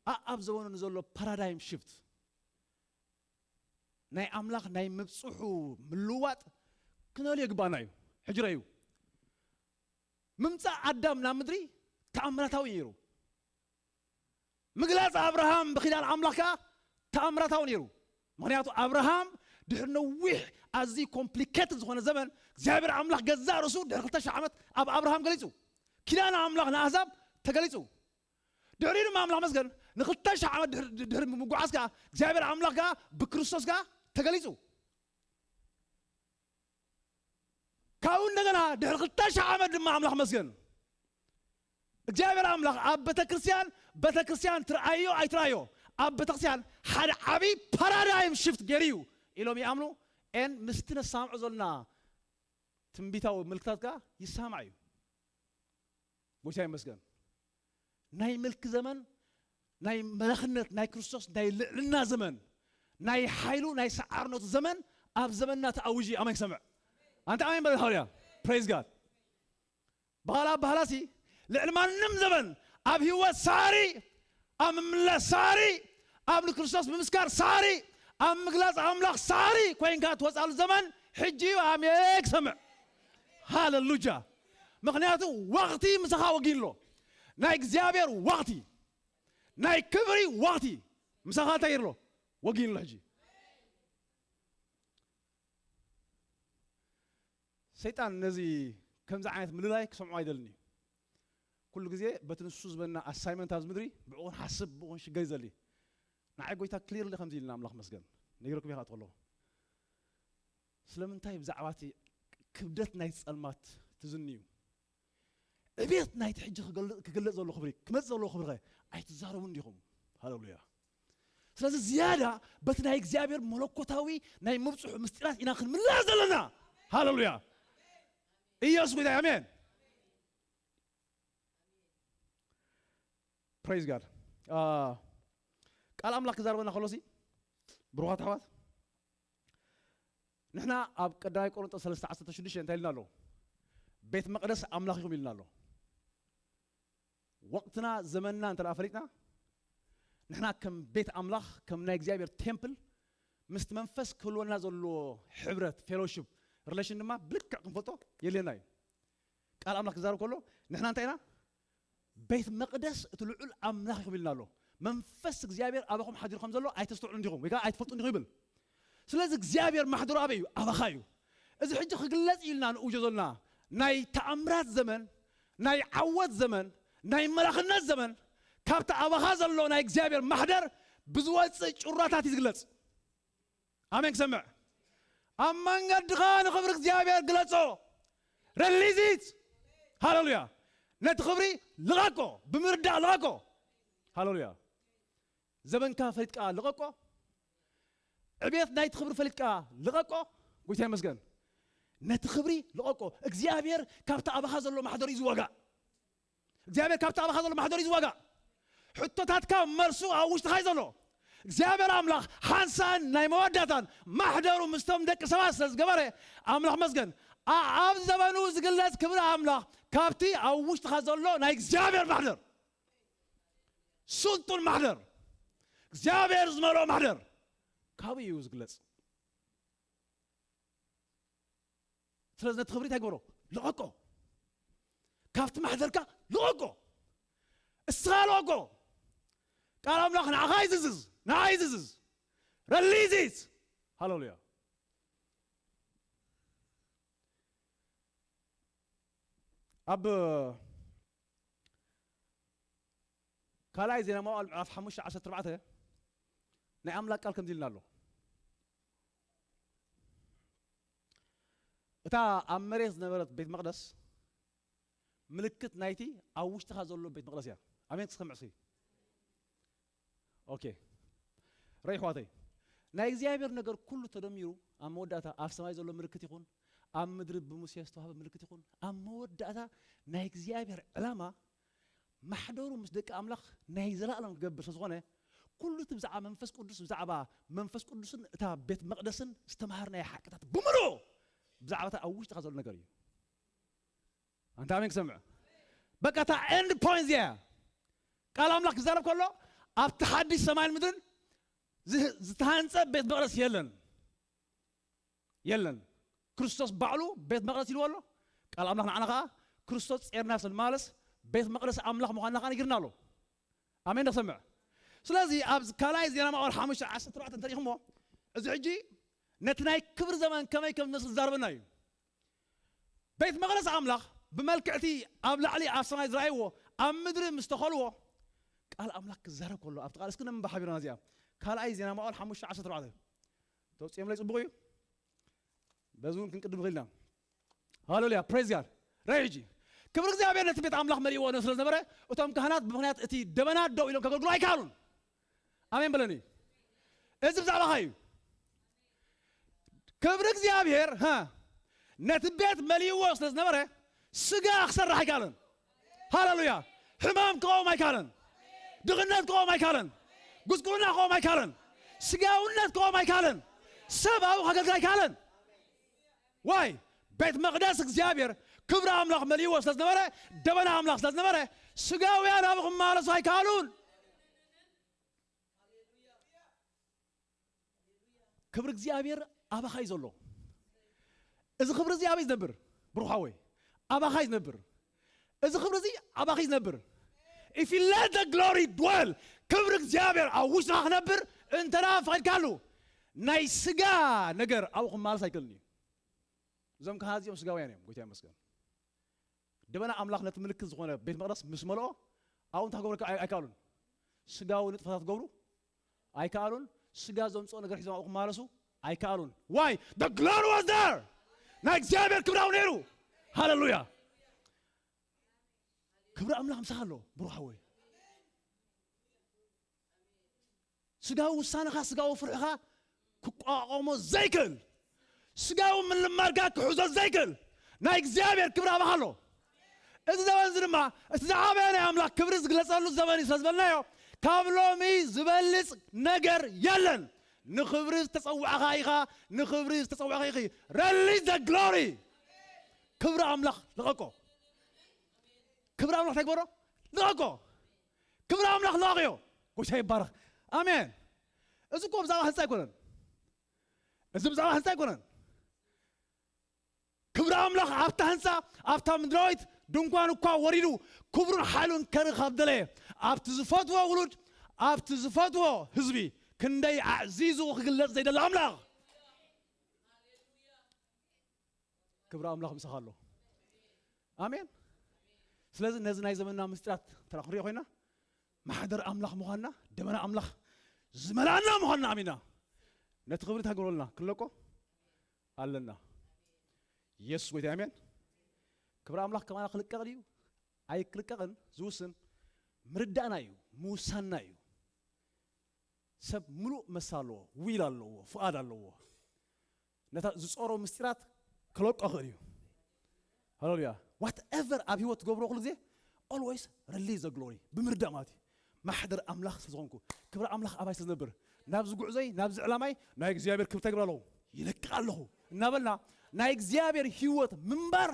ኣኣብ ዘበኑ ንዘሎ ፓራዳይም ሽፍት ናይ ኣምላኽ ናይ ምብጽሑ ምልዋጥ ክነልዮ ይግባና እዩ። ሕጂ ረእዩ ምምጻእ ኣዳም ናብ ምድሪ ተኣምራታዊ ነይሩ። ምግላጽ ኣብርሃም ብኪዳን ኣምላኽ ከኣ ተኣምራታዊ ነይሩ። ምኽንያቱ ኣብርሃም ድሕሪ ነዊሕ ኣዝዩ ኮምፕሊኬትድ ዝኾነ ዘመን እግዚኣብሔር ኣምላኽ ገዛእ ርእሱ ድሕሪ ክልተ ሽሕ ዓመት ኣብ ኣብርሃም ገሊጹ። ኪዳን ኣምላኽ ንኣህዛብ ተገሊጹ። ድሕሪኡ ድማ ኣምላኽ መስገን ንክልተ ሽሕ ዓመት ድሕሪ ድሕሪ ምጉዓዝ ከኣ እግዚኣብሔር ኣምላኽ ከኣ ብክርስቶስ ከኣ ተገሊጹ። ካብኡ እንደገና ድሕሪ ክልተ ሽሕ ዓመት ድማ ኣምላኽ መስገን እግዚኣብሔር ኣምላኽ ኣብ ቤተክርስትያን ቤተክርስትያን ትርኣዮ ኣይትርኣዮ ኣብ ቤተክርስትያን ሓደ ዓብዪ ፓራዳይም ሽፍት ገይሩ እዩ ኢሎም ይኣምኑ። ኤን ምስቲ ነሳምዖ ዘለና ትንቢታዊ ምልክታት ከኣ ይሳማዕ እዩ። ጎይታ ይመስገን። ናይ ምልኪ ዘመን ናይ መላኽነት ናይ ክርስቶስ ናይ ልዕልና ዘመን ናይ ሓይሉ ናይ ሰዓርነቱ ዘመን ኣብ ዘመንና ተኣውጂ። ኣሜን ክሰምዕ ኣንተ ኣሜን በል ሃውያ። ፕሬዝ ጋድ። ባህላ ባህላሲ ልዕሊ ማንም ዘመን ኣብ ህይወት ሳሪ ኣብ ምምለስ ሳሪ ኣብ ንክርስቶስ ብምስካር ሳሪ ኣብ ምግላጽ ኣምላኽ ሳሪ ኮይንካ ትወጻሉ ዘመን ሕጂ እዩ። ኣሜን ክሰምዕ። ሃሌሉያ። ምኽንያቱ ወቕቲ ምሳኻ ወጊንሎ። ናይ እግዚኣብሔር ወቕቲ ናይ ክብሪ ወቕቲ ምሳኻ እንታይ ይርሎ ወጊንሎ። ሕጂ ሰይጣን ነዚ ከምዚ ዓይነት ምልላይ ክሰምዖ ኣይደልን እዩ። ኩሉ ግዜ በቲ ንሱ ዝበና ኣሳይመንት ኣብዚ ምድሪ ብዕቑን ሓስብ ብዕቑን ሽገር ይዘሊ። ንዓይ ጎይታ ክሊርሊ ከምዚ ኢልና ኣምላኽ መስገን ነጊረኩም ኢኻ ትኸሎ ስለምንታይ ብዛዕባ እቲ ክብደት ናይ ጸልማት ትዝንዩ ዕቤት ናይቲ ሕጂ ክገልጽ ዘሎ ክብሪ ክመጽእ ዘለዎ ክብሪ ኣይትዛረቡ እንዲኹም። ሃሌሉያ። ስለዚ ዝያዳ በቲ ናይ እግዚኣብሔር መለኮታዊ ናይ ምብፅሑ ምስጢራት ኢና ክንምለስ ዘለና። ሃሌሉያ። ኢየሱስ ጎይታ ኣሜን። ፕሬዝ ጋድ። ቃል ኣምላኽ ክዛረበና ከሎሲ ብሩኻት ኣሕዋት ንሕና ኣብ ቀዳማይ ቆሮንጦስ ሰለስተ ዓሰርተ ሽዱሽተ እንታይ ኢልና ኣሎ? ቤት መቕደስ ኣምላኽ ኢኹም ኢልና ኣሎ። ወቕትና ዘመንና እንተ ፈሊጥና ንሕና ከም ቤት ኣምላኽ ከም ናይ እግዚኣብሔር ቴምፕል ምስቲ መንፈስ ክህልወና ዘለዎ ሕብረት ፌሎሽፕ ሪሌሽን ድማ ብልክዕ ክንፈልጦ የድልየና እዩ። ቃል ኣምላኽ ክዛረብ ከሎ ንሕና እንታይ ኢና? ቤት መቕደስ እቲ ልዑል ኣምላኽ ኢኹም ኢልና ኣሎ። መንፈስ እግዚኣብሔር ኣባኹም ሓዲሩ ከም ዘሎ ኣይተስተውዕሉ እንዲኹም ወይ ከዓ ኣይትፈልጡ እንዲኹም ይብል። ስለዚ እግዚኣብሔር ማሕደሩ ኣበይ እዩ? ኣባኻ እዩ። እዚ ሕጂ ክግለጽ እዩ ኢልና ንእውጆ ዘለና ናይ ተኣምራት ዘመን፣ ናይ ዓወት ዘመን፣ ናይ መላኽነት ዘመን ካብቲ ኣባኻ ዘሎ ናይ እግዚኣብሔር ማሕደር ብዝወፅእ ጩራታት እዩ ዝግለጽ። ኣሜን ክሰምዕ። ኣብ መንገድኻ ንኽብሪ እግዚኣብሔር ግለጾ። ረሊዚት ሃሌሉያ። ነቲ ክብሪ ልቐቆ ብምርዳእ ልቐቆ። ሃሌሉያ። ዘበንካ ፈሊጥካ ልቐቆ። ዕቤት ናይቲ ክብሪ ፈሊጥካ ልቐቆ። ጎይታ ይመስገን። ነቲ ክብሪ ልቐቆ። እግዚኣብሔር ካብቲ ኣባኻ ዘሎ ማሕደር እዩ ዝዋጋእ። እግዚኣብሔር ካብቲ ኣባኻ ዘሎ ማሕደር እዩ ዝዋጋእ። ሕቶታትካ መልሱ ኣብ ውሽጥኻ እዩ ዘሎ። እግዚኣብሔር ኣምላኽ ሓንሳን ናይ መወዳእታን ማሕደሩ ምስቶም ደቂ ሰባት ስለ ዝገበረ ኣምላኽ መስገን። ኣብ ዘበኑ ዝግለጽ ክብሪ ኣምላኽ ካብቲ ኣብ ውሽጥኻ ዘሎ ናይ እግዚኣብሔር ማሕደር ስልጡን ማሕደር እግዚኣብሔር ዝመልኦ ማሕደር ካብኡ እዩ ዝግለጽ። ስለዚ ነቲ ክብሪ እንታይ ግበሮ? ልቐቆ። ካብቲ ማሕደርካ ልቐቆ። እስኻ ልቐቆ። ቃል ኣምላኽ ንዓኻ ይዝዝዝ፣ ንዓኻ ይዝዝዝ። ረሊዚት ሃሌሉያ። ኣብ ካልኣይ ዜና መዋዕል ምዕራፍ ሓሙሽተ ዓሰርተ ኣርባዕተ ናይ ኣምላኽ ቃል ከምዚ ኢልና ኣሎ። እታ ኣብ መሬት ዝነበረት ቤት መቕደስ ምልክት ናይቲ ኣብ ውሽጥኻ ዘሎ ቤት መቕደስ እያ። ኣሜን ክትሰምዕ እስኪ። ኦኬ። ረይ ኣሕዋተይ፣ ናይ እግዚኣብሔር ነገር ኩሉ ተደሚሩ ኣብ መወዳእታ ኣብ ሰማይ ዘሎ ምልክት ይኹን ኣብ ምድሪ ብሙሴ ዝተዋህበ ምልክት ይኹን ኣብ መወዳእታ ናይ እግዚኣብሔር ዕላማ ማሕደሩ ምስ ደቂ ኣምላኽ ናይ ዘላለም ክገብር ስለ ዝኾነ፣ ኩሉ እቲ ብዛዕባ መንፈስ ቅዱስ፣ ብዛዕባ መንፈስ ቅዱስን እታ ቤት መቕደስን ዝተምሃርናዮ ሓቅታት ብምሉኡ ብዛዕባ እታ ኣብ ውሽጥኻ ዘሎ ነገር እዩ። ኣንታ ኣሜን ክሰምዕ። በቃ እታ ኤንድ ፖይንት እዚኣ እያ። ቃል ኣምላኽ ክዛረብ ከሎ ኣብቲ ሓድሽ ሰማይን ምድርን ዝህ-፣ ዝተሃንጸ ቤት መቕደስ የለን። የለን። ክርስቶስ ባዕሉ ቤት መቕደስ ኢልዎ ኣሎ። ቃል ኣምላኽ ንዓና ኸዓ ክርስቶስ ጼርና ስንማለስ ቤት መቕደስ ኣምላኽ ምዃንና ኸዓ ነጊርና ኣሎ። ኣሜን ዶ ክሰምዕ? ስለዚ ኣብ ካልኣይ ዜና መዋዕል ሓሙሽተ ዓሰርተ ኣርባዕተ እንተሪኢኹሞ፣ እዚ ሕጂ ነቲ ናይ ክብሪ ዘመን ከመይ ከም ዝመስል ዝዛረበና እዩ። ቤት መቕደስ ኣምላኽ ብመልክዕቲ ኣብ ላዕሊ ኣብ ሰማይ ዝረኣይዎ ኣብ ምድሪ ምስ ተኸልዎ ቃል ኣምላኽ ክዛረብ ከሎ ኣብቲ ቃል እስኪ ነንብባ ሓቢርና እዚኣ። ካልኣይ ዜና መዋዕል ሓሙሽተ ዓሰርተ ኣርባዕተ። ተውፅኦምለይ ፅቡቕ እዩ። በዚ እውን ክንቅድም ኽኢልና። ሃሌሉያ ፕሬዝ ጋድ። ራይ ሕጂ ክብሪ እግዚኣብሔር ነቲ ቤት ኣምላኽ መሊእዎ ስለ ዝነበረ እቶም ካህናት ብምኽንያት እቲ ደበና ደው ኢሎም ከገልግሉ ኣይከኣሉን። ኣሜን በለኒ። እዚ ብዛዕባኻ እዩ። ክብሪ እግዚኣብሔር ሃ ነቲ ቤት መሊእዎ ስለ ዝነበረ ስጋ ክሰርሕ ኣይከኣለን። ሃሌሉያ። ሕማም ክቐውም ኣይከኣለን። ድኽነት ክቐውም ኣይከኣለን። ጉስቁልና ክቐውም ኣይከኣለን። ስጋውነት ክቐውም ኣይከኣለን። ሰብ ኣብኡ ከገልግል ኣይከኣለን። ዋይ ቤት መቕደስ እግዚኣብሔር ክብሪ ኣምላኽ መሊእዎ ስለ ዝነበረ፣ ደበና ኣምላኽ ስለ ዝነበረ ስጋውያን ኣብኡ ክመላለሱ ኣይከኣሉን። ክብሪ እግዚኣብሔር ኣባኻ እዩ ዘሎ። እዚ ክብሪ እዚ ኣበይ ዝነብር? ብሩኽ ሓወይ ኣባኻ እዩ ዝነብር። እዚ ክብሪ እዚ ኣባኺ እዩ ዝነብር። If you let the glory dwell፣ ክብሪ እግዚኣብሔር ኣብ ውሽጥኻ ክነብር እንተ ደኣ ፈቒድካሉ ናይ ስጋ ነገር ኣብኡ ክመላለስ ኣይክእልን እዩ። እዞም ካህናት እዚኦም ስጋውያን እዮም። ጎይታ ይመስገን። ደበና ኣምላኽ ነቲ ምልክት ዝኾነ ቤት መቕደስ ምስ መልኦ ኣብኡ እንታይ ክገብሩ ኣይከኣሉን። ስጋዊ ንጥፈታት ክገብሩ ኣይከኣሉን። ስጋ ዘምፅኦ ነገር ሒዞም ኣብኡ ክመላለሱ ኣይከኣሉን። Why? The glory was there። ናይ እግዚኣብሔር ክብራዊ ነይሩ። ሃሌሉያ። ክብሪ ኣምላኽ ምሳኻ ኣሎ ብሩኽ ሓወይ። ስጋዊ ውሳነኻ ስጋዊ ፍርሕኻ ክቋቋሞ ዘይክእል፣ ስጋዊ ምልማድካ ክሕዞ ዘይክእል ናይ እግዚኣብሔር ክብሪ ኣባኻ ኣሎ። እዚ ዘበን እዚ ድማ እቲ ዝዓበየ ናይ ኣምላኽ ክብሪ ዝግለጸሉ ዘበን እዩ ስለ ዝበልናዮ ካብ ሎሚ ዝበልጽ ነገር የለን። ንኽብሪ ዝተጸዋዕኻ ኢኻ። ንኽብሪ ዝተጸዋዕኻ ኢኺ። Release the glory። ክብሪ ኣምላኽ ልቐቆ። ክብሪ ኣምላኽ እንታይ ግበሮ? ልቐቆ። ክብሪ ኣምላኽ ልቐቕዮ። ጎይታ ይባረኽ። ኣሜን። እዚ እኮ ብዛዕባ ህንፃ ኣይኮነን። እዚ ብዛዕባ ህንፃ ኣይኮነን። ክብሪ ኣምላኽ ኣብታ ህንፃ ኣብታ ምድራዊት ድንኳን እኳ ወሪዱ ክብሩን ሓይሉን ከርኢ ካብ ደለየ ኣብቲ ዝፈትዎ ውሉድ ኣብቲ ዝፈትዎ ህዝቢ ክንደይ ኣዕዚዙ ክግለፅ ዘይደሊ ኣምላኽ። ክብሪ ኣምላኽ ምሳኻ ኣሎ። ኣሜን። ስለዚ ነዚ ናይ ዘመንና ምስጢራት ተራ ክንሪኦ ኮይና ማሕደር ኣምላኽ ምዃንና ደመና ኣምላኽ ዝመልኣና ምዃንና ኣሚና ነቲ ክብሪ እንታይ ክገብረልና ክለቆ ኣለና። ኢየሱስ ጎይታ ኣሜን። ክብሪ ኣምላኽ ከማና ክልቀቕ ድዩ ኣይክልቀቕን ዝውስን ምርዳእና እዩ፣ ምውሳንና እዩ። ሰብ ምሉእ መሳ ኣለዎ፣ ዊል ኣለዎ፣ ፍቓድ ኣለዎ። ነታ ዝጾሮ ምስጢራት ክለቆ ክእል እዩ። ሃሌሉያ። ዋትኤቨር ኣብ ህይወት ትገብሮ ኩሉ ግዜ always release the glory ብምርዳእ ማለት እዩ። ማሕደር ኣምላኽ ስለ ዝኾንኩ ክብሪ ኣምላኽ ኣባይ ስለ ዝነብር ናብዚ ጉዕዞይ ናብዚ ዕላማይ ናይ እግዚኣብሔር ክብሪ ተግብር ኣለኹ ይለቅቕ ኣለኹ እናበልና ናይ እግዚኣብሔር ህይወት ምንባር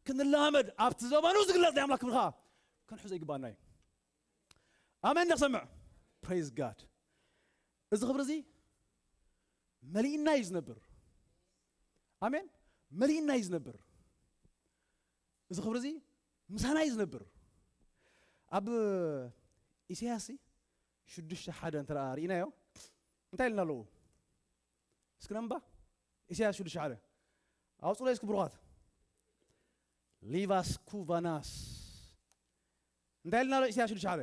ክንለማመድ ኣብቲ ዘመኑ ዝግለጽ ናይ ኣምላኽ ክብሪ ከዓ ክንሕዞ ይግባና እዩ። ኣሜን። ንሰምዕ። ፕሬዝ ጋድ። እዚ ክብሪ እዚ መሊእና እዩ ዝነብር። ኣሜን። መሊእና እዩ ዝነብር። እዚ ክብሪ እዚ ምሳና እዩ ዝነብር። ኣብ ኢሳያስ ሽዱሽተ ሓደ እንተ ርኢናዮ እንታይ ኢልና ኣለዉ? እስኪ ነንባ። ኢሳያስ ሽዱሽተ ሓደ ኣውፅሎ እስኪ ብሩኻት። ሊቫስ ኩቫናስ እንታይ ኢልና ኣሎ? ኢሳያስ ሽዱሽተ ሓደ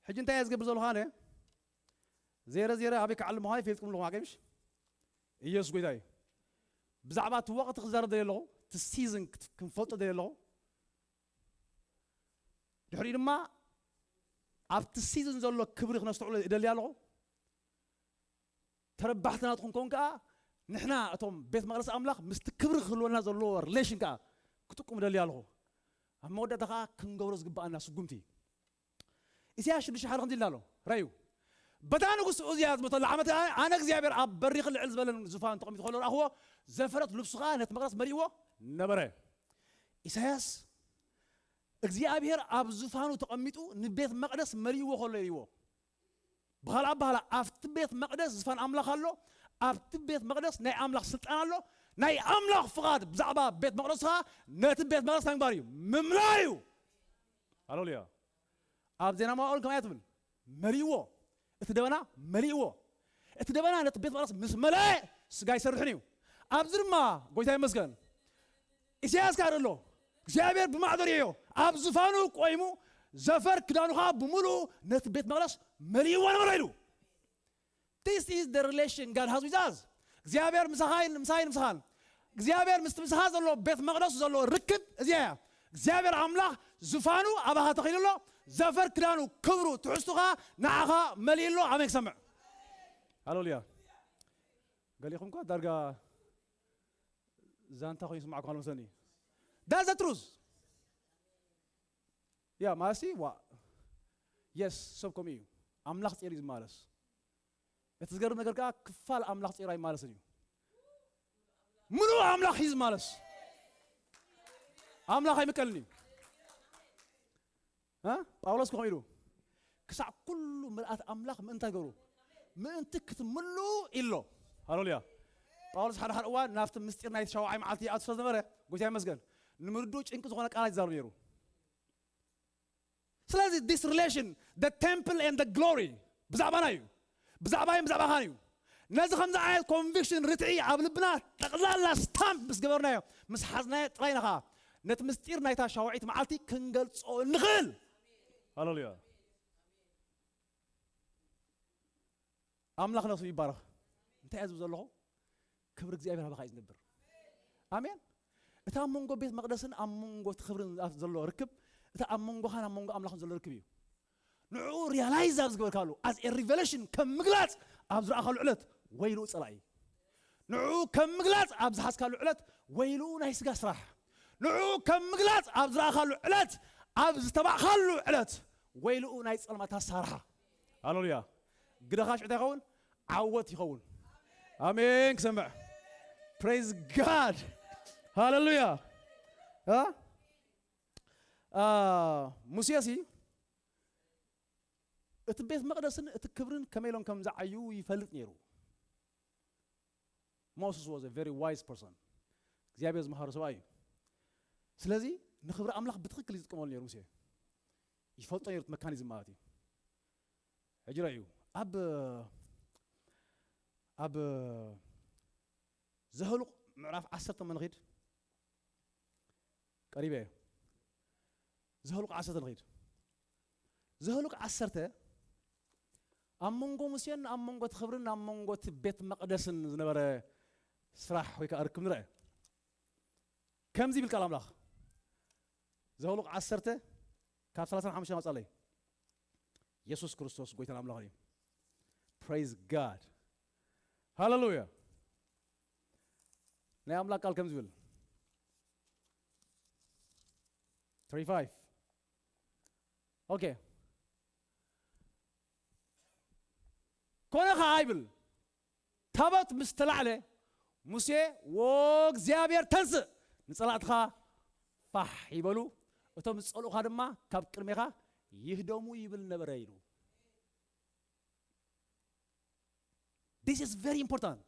ሕጂ እንታይ እየ ዝገብር ዘለኹ ኣነ? ዜረ ዜረ ኣበይ ክዓሊ ምዃኑ ይፈልጥኩም ኣለኹም። ኣቀምሽ ኢየሱስ ጎይታ እዩ። ብዛዕባ እቲ ወቕቲ ክዛረብ ደልየ ኣለኹ። እቲ ሲዝን ክንፈልጦ ደልየ ኣለኹ። ድሕሪኡ ድማ ኣብቲ ሲዝን ዘሎ ክብሪ ክነስተውዕሎ እደሊ ኣለኹ። ተረባሕቲ ናትኩም ከውን ከዓ ንሕና እቶም ቤት መቕደስ ኣምላኽ ምስቲ ክብሪ ክህልወና ዘለዎ ሪሌሽን ከዓ ክጥቁም እደሊ ኣለኹ። ኣብ መወዳእታ ከዓ ክንገብሮ ዝግባኣና ስጉምቲ። ኢሳያስ ሽዱሽተ ሓደ ከምዚ ኢልና ኣሎ። ረዩ። በታ ንጉስ ኡዝያ ዝሞተሉ ዓመት ኣነ እግዚኣብሔር ኣብ በሪኽ ልዕል ዝበለን ዙፋን ተቐሚጡ ከሎ ረኣኽዎ። ዘፈረት ልብሱ ከዓ ነቲ መቕደስ መሊእዎ ነበረ። ኢሳያስ እግዚኣብሔር ኣብ ዙፋኑ ተቐሚጡ ንቤት መቕደስ መሊእዎ ከሎ ይዎ። ብኻልእ ኣባህላ ኣብቲ ቤት መቕደስ ዝፋን ኣምላኽ ኣሎ። ኣብቲ ቤት መቕደስ ናይ ኣምላኽ ስልጣን ኣሎ። ናይ ኣምላኽ ፍቓድ ብዛዕባ ቤት መቕደስ ከዓ ነቲ ቤት መቕደስ ናይ ምግባር እዩ፣ ምምላእ እዩ። ሃሌሉያ። ኣብ ዜና መዋዕል ከምኣ ትብል፣ መሊእዎ። እቲ ደበና መሊእዎ። እቲ ደበና ነቲ ቤት መቕደስ ምስ መለአ ስጋ ይሰርሕን እዩ። ኣብዚ ድማ ጎይታ ይመስገን፣ ኢሳያስ ካር ኣሎ። እግዚኣብሔር ብማዕዶ ርእዮ ኣብ ዝፋኑ ቆይሙ፣ ዘፈር ክዳኑ ኸዓ ብምሉኡ ነቲ ቤት መቕደስ መሊእዎ ነበረ ኢሉ። This is the relation God has with us. እግዚኣብሔር ምሳኻይን ምሳይን ምሳኻን። እግዚኣብሔር ምስቲ ምሳኻ ዘሎ ቤት መቕደሱ ዘሎ ርክብ እዚኣ እያ። እግዚኣብሔር ኣምላኽ ዝፋኑ ኣባኻ ተኺሉ ኣሎ። ዘፈር ክዳኑ ክብሩ ትሕዝቱኻ ንዓኻ መሊኡ ኣሎ። ኣሜን ክሰምዕ። ሃሌሉያ። ገሊኹም እኳ ዳርጋ ዛንታ ኮይኑ ይስማዕኩም ኣሎ መሰለኒ። That's the truth. ያ ማለሲ ዋ የስ ሰብ ከምኡ እዩ። ኣምላኽ ጼሩ እዩ ዝማለስ። እቲ ዝገርም ነገር ከዓ ክፋል ኣምላኽ ጼሩ ኣይማለስን እዩ። ምሉእ ኣምላኽ እዩ ዝማለስ። ኣምላኽ ኣይምቀልን እዩ። እ? ጳውሎስ ከምኡ ኢሉ ክሳዕ ኩሉ ምልኣት ኣምላኽ ምእንታይ ገሩ ምእንቲ ክትምሉ ኢሎ። ሃሌሉያ። ጳውሎስ ሓደ ሓደ እዋን ናብቲ ምስጢር ናይቲ ሻውዓይ መዓልቲ ይኣቱ ስለ ዝነበረ፣ ጎይታ ይመስገን፣ ንምርድኡ ጭንቂ ዝኾነ ቃላት ይዛረብ ነይሩ። ስለዚ this relation, the temple and the glory ብዛዕባና እዩ። ብዛዕባይን ብዛዕባኻን እዩ። ነዚ ከምዚ ዓይነት ኮንቪክሽን ርትዒ ኣብ ልብና ጠቕላላ ስታምፕ ምስ ገበርናዮ፣ ምስ ሓዝናዮ ጥራይ ኢና ኸዓ ነቲ ምስጢር ናይታ ሻውዒት መዓልቲ ክንገልጾ እንኽእል። ሃሌሉያ። ኣምላኽ ነፍሱ ይባረኽ። እንታይ እየ ዝብል ዘለኹ? ክብሪ እግዚኣብሔር ኣባኻ እዩ ዝነብር። ኣሜን። እቲ ኣብ መንጎ ቤት መቕደስን ኣብ መንጎ እቲ ክብርን ዘሎ ርክብ፣ እቲ ኣብ መንጎኻን ኣብ መንጎ ኣምላኽን ዘሎ ርክብ እዩ። ንዕኡ ሪያላይዝ ኣብ ዝገበርካሉ፣ as a revelation ከም ምግላጽ ኣብ ዝረኣኻሉ ዕለት ወይልኡ ጸላኢ። ንዕኡ ከም ምግላጽ ኣብ ዝሓዝካሉ ዕለት ወይልኡ ናይ ስጋ ስራሕ። ንዕኡ ከም ምግላጽ ኣብ ዝረኣኻሉ ዕለት፣ ኣብ ዝተባዕኻሉ ዕለት ወይልኡ ናይ ጸልማት ኣሳርሓ። ሃሌሉያ። ግደኻ ሽዑ እንታይ ይኸውን? ዓወት ይኸውን። ኣሜን ክሰምዕ። Praise God. ሃሌሉያ። እ? አ፣ ሙሴሲ እቲ ቤት መቕደስን እቲ ክብርን ከመይ ኢሎም ከም ዝዓዩ ይፈልጥ ነይሩ። Moses was a very wise person. እግዚኣብሔር ዝመሃሮ ሰብኣይ እዩ። ስለዚ ንኽብሪ ኣምላኽ ብትኽክል እዩ ዝጥቀመሉ ነይሩ ሙሴ። ይፈልጦ ነይሩ እቲ መካኒዝም ማለት እዩ። ሕጂ ረኣዩ። ኣብ፣ ኣብ ዘኍልቍ ምዕራፍ ዓሰርተ እሞ ንኺድ። ቀሪበ እየ። ዘኍልቁ ዓሰርተ ንኺድ። ዘኍልቁ ዓሰርተ ኣብ መንጎ ሙሴን ኣብ መንጎ እቲ ክብርን ኣብ መንጎ እቲ ቤት መቕደስን ዝነበረ ስራሕ ወይ ከዓ ርክብ ንርአ። ከምዚ ይብል ቃል ኣምላኽ። ዘኍልቁ ዓሰርተ ካብ ሰላሳን ሓሙሽተን ኣውጻለይ። የሱስ ክርስቶስ ጎይታን ኣምላኽን እዩ። Praise God. ሃሌሉያ። ናይ ኣምላኽ ቃል ከም ዝብል። Thirty-five. ኦኬ። ኮነ ኸዓ ይብል፣ ታቦት ምስ ተላዕለ፣ ሙሴ፣ "ዎ እግዚኣብሔር ተንስእ፣ ንጸላእትኻ ፋሕ ይበሉ፣ እቶም ዝጸልኡኻ ድማ ካብ ቅድሜኻ ይህደሙ" ይብል ነበረ ኢሉ። This is very important.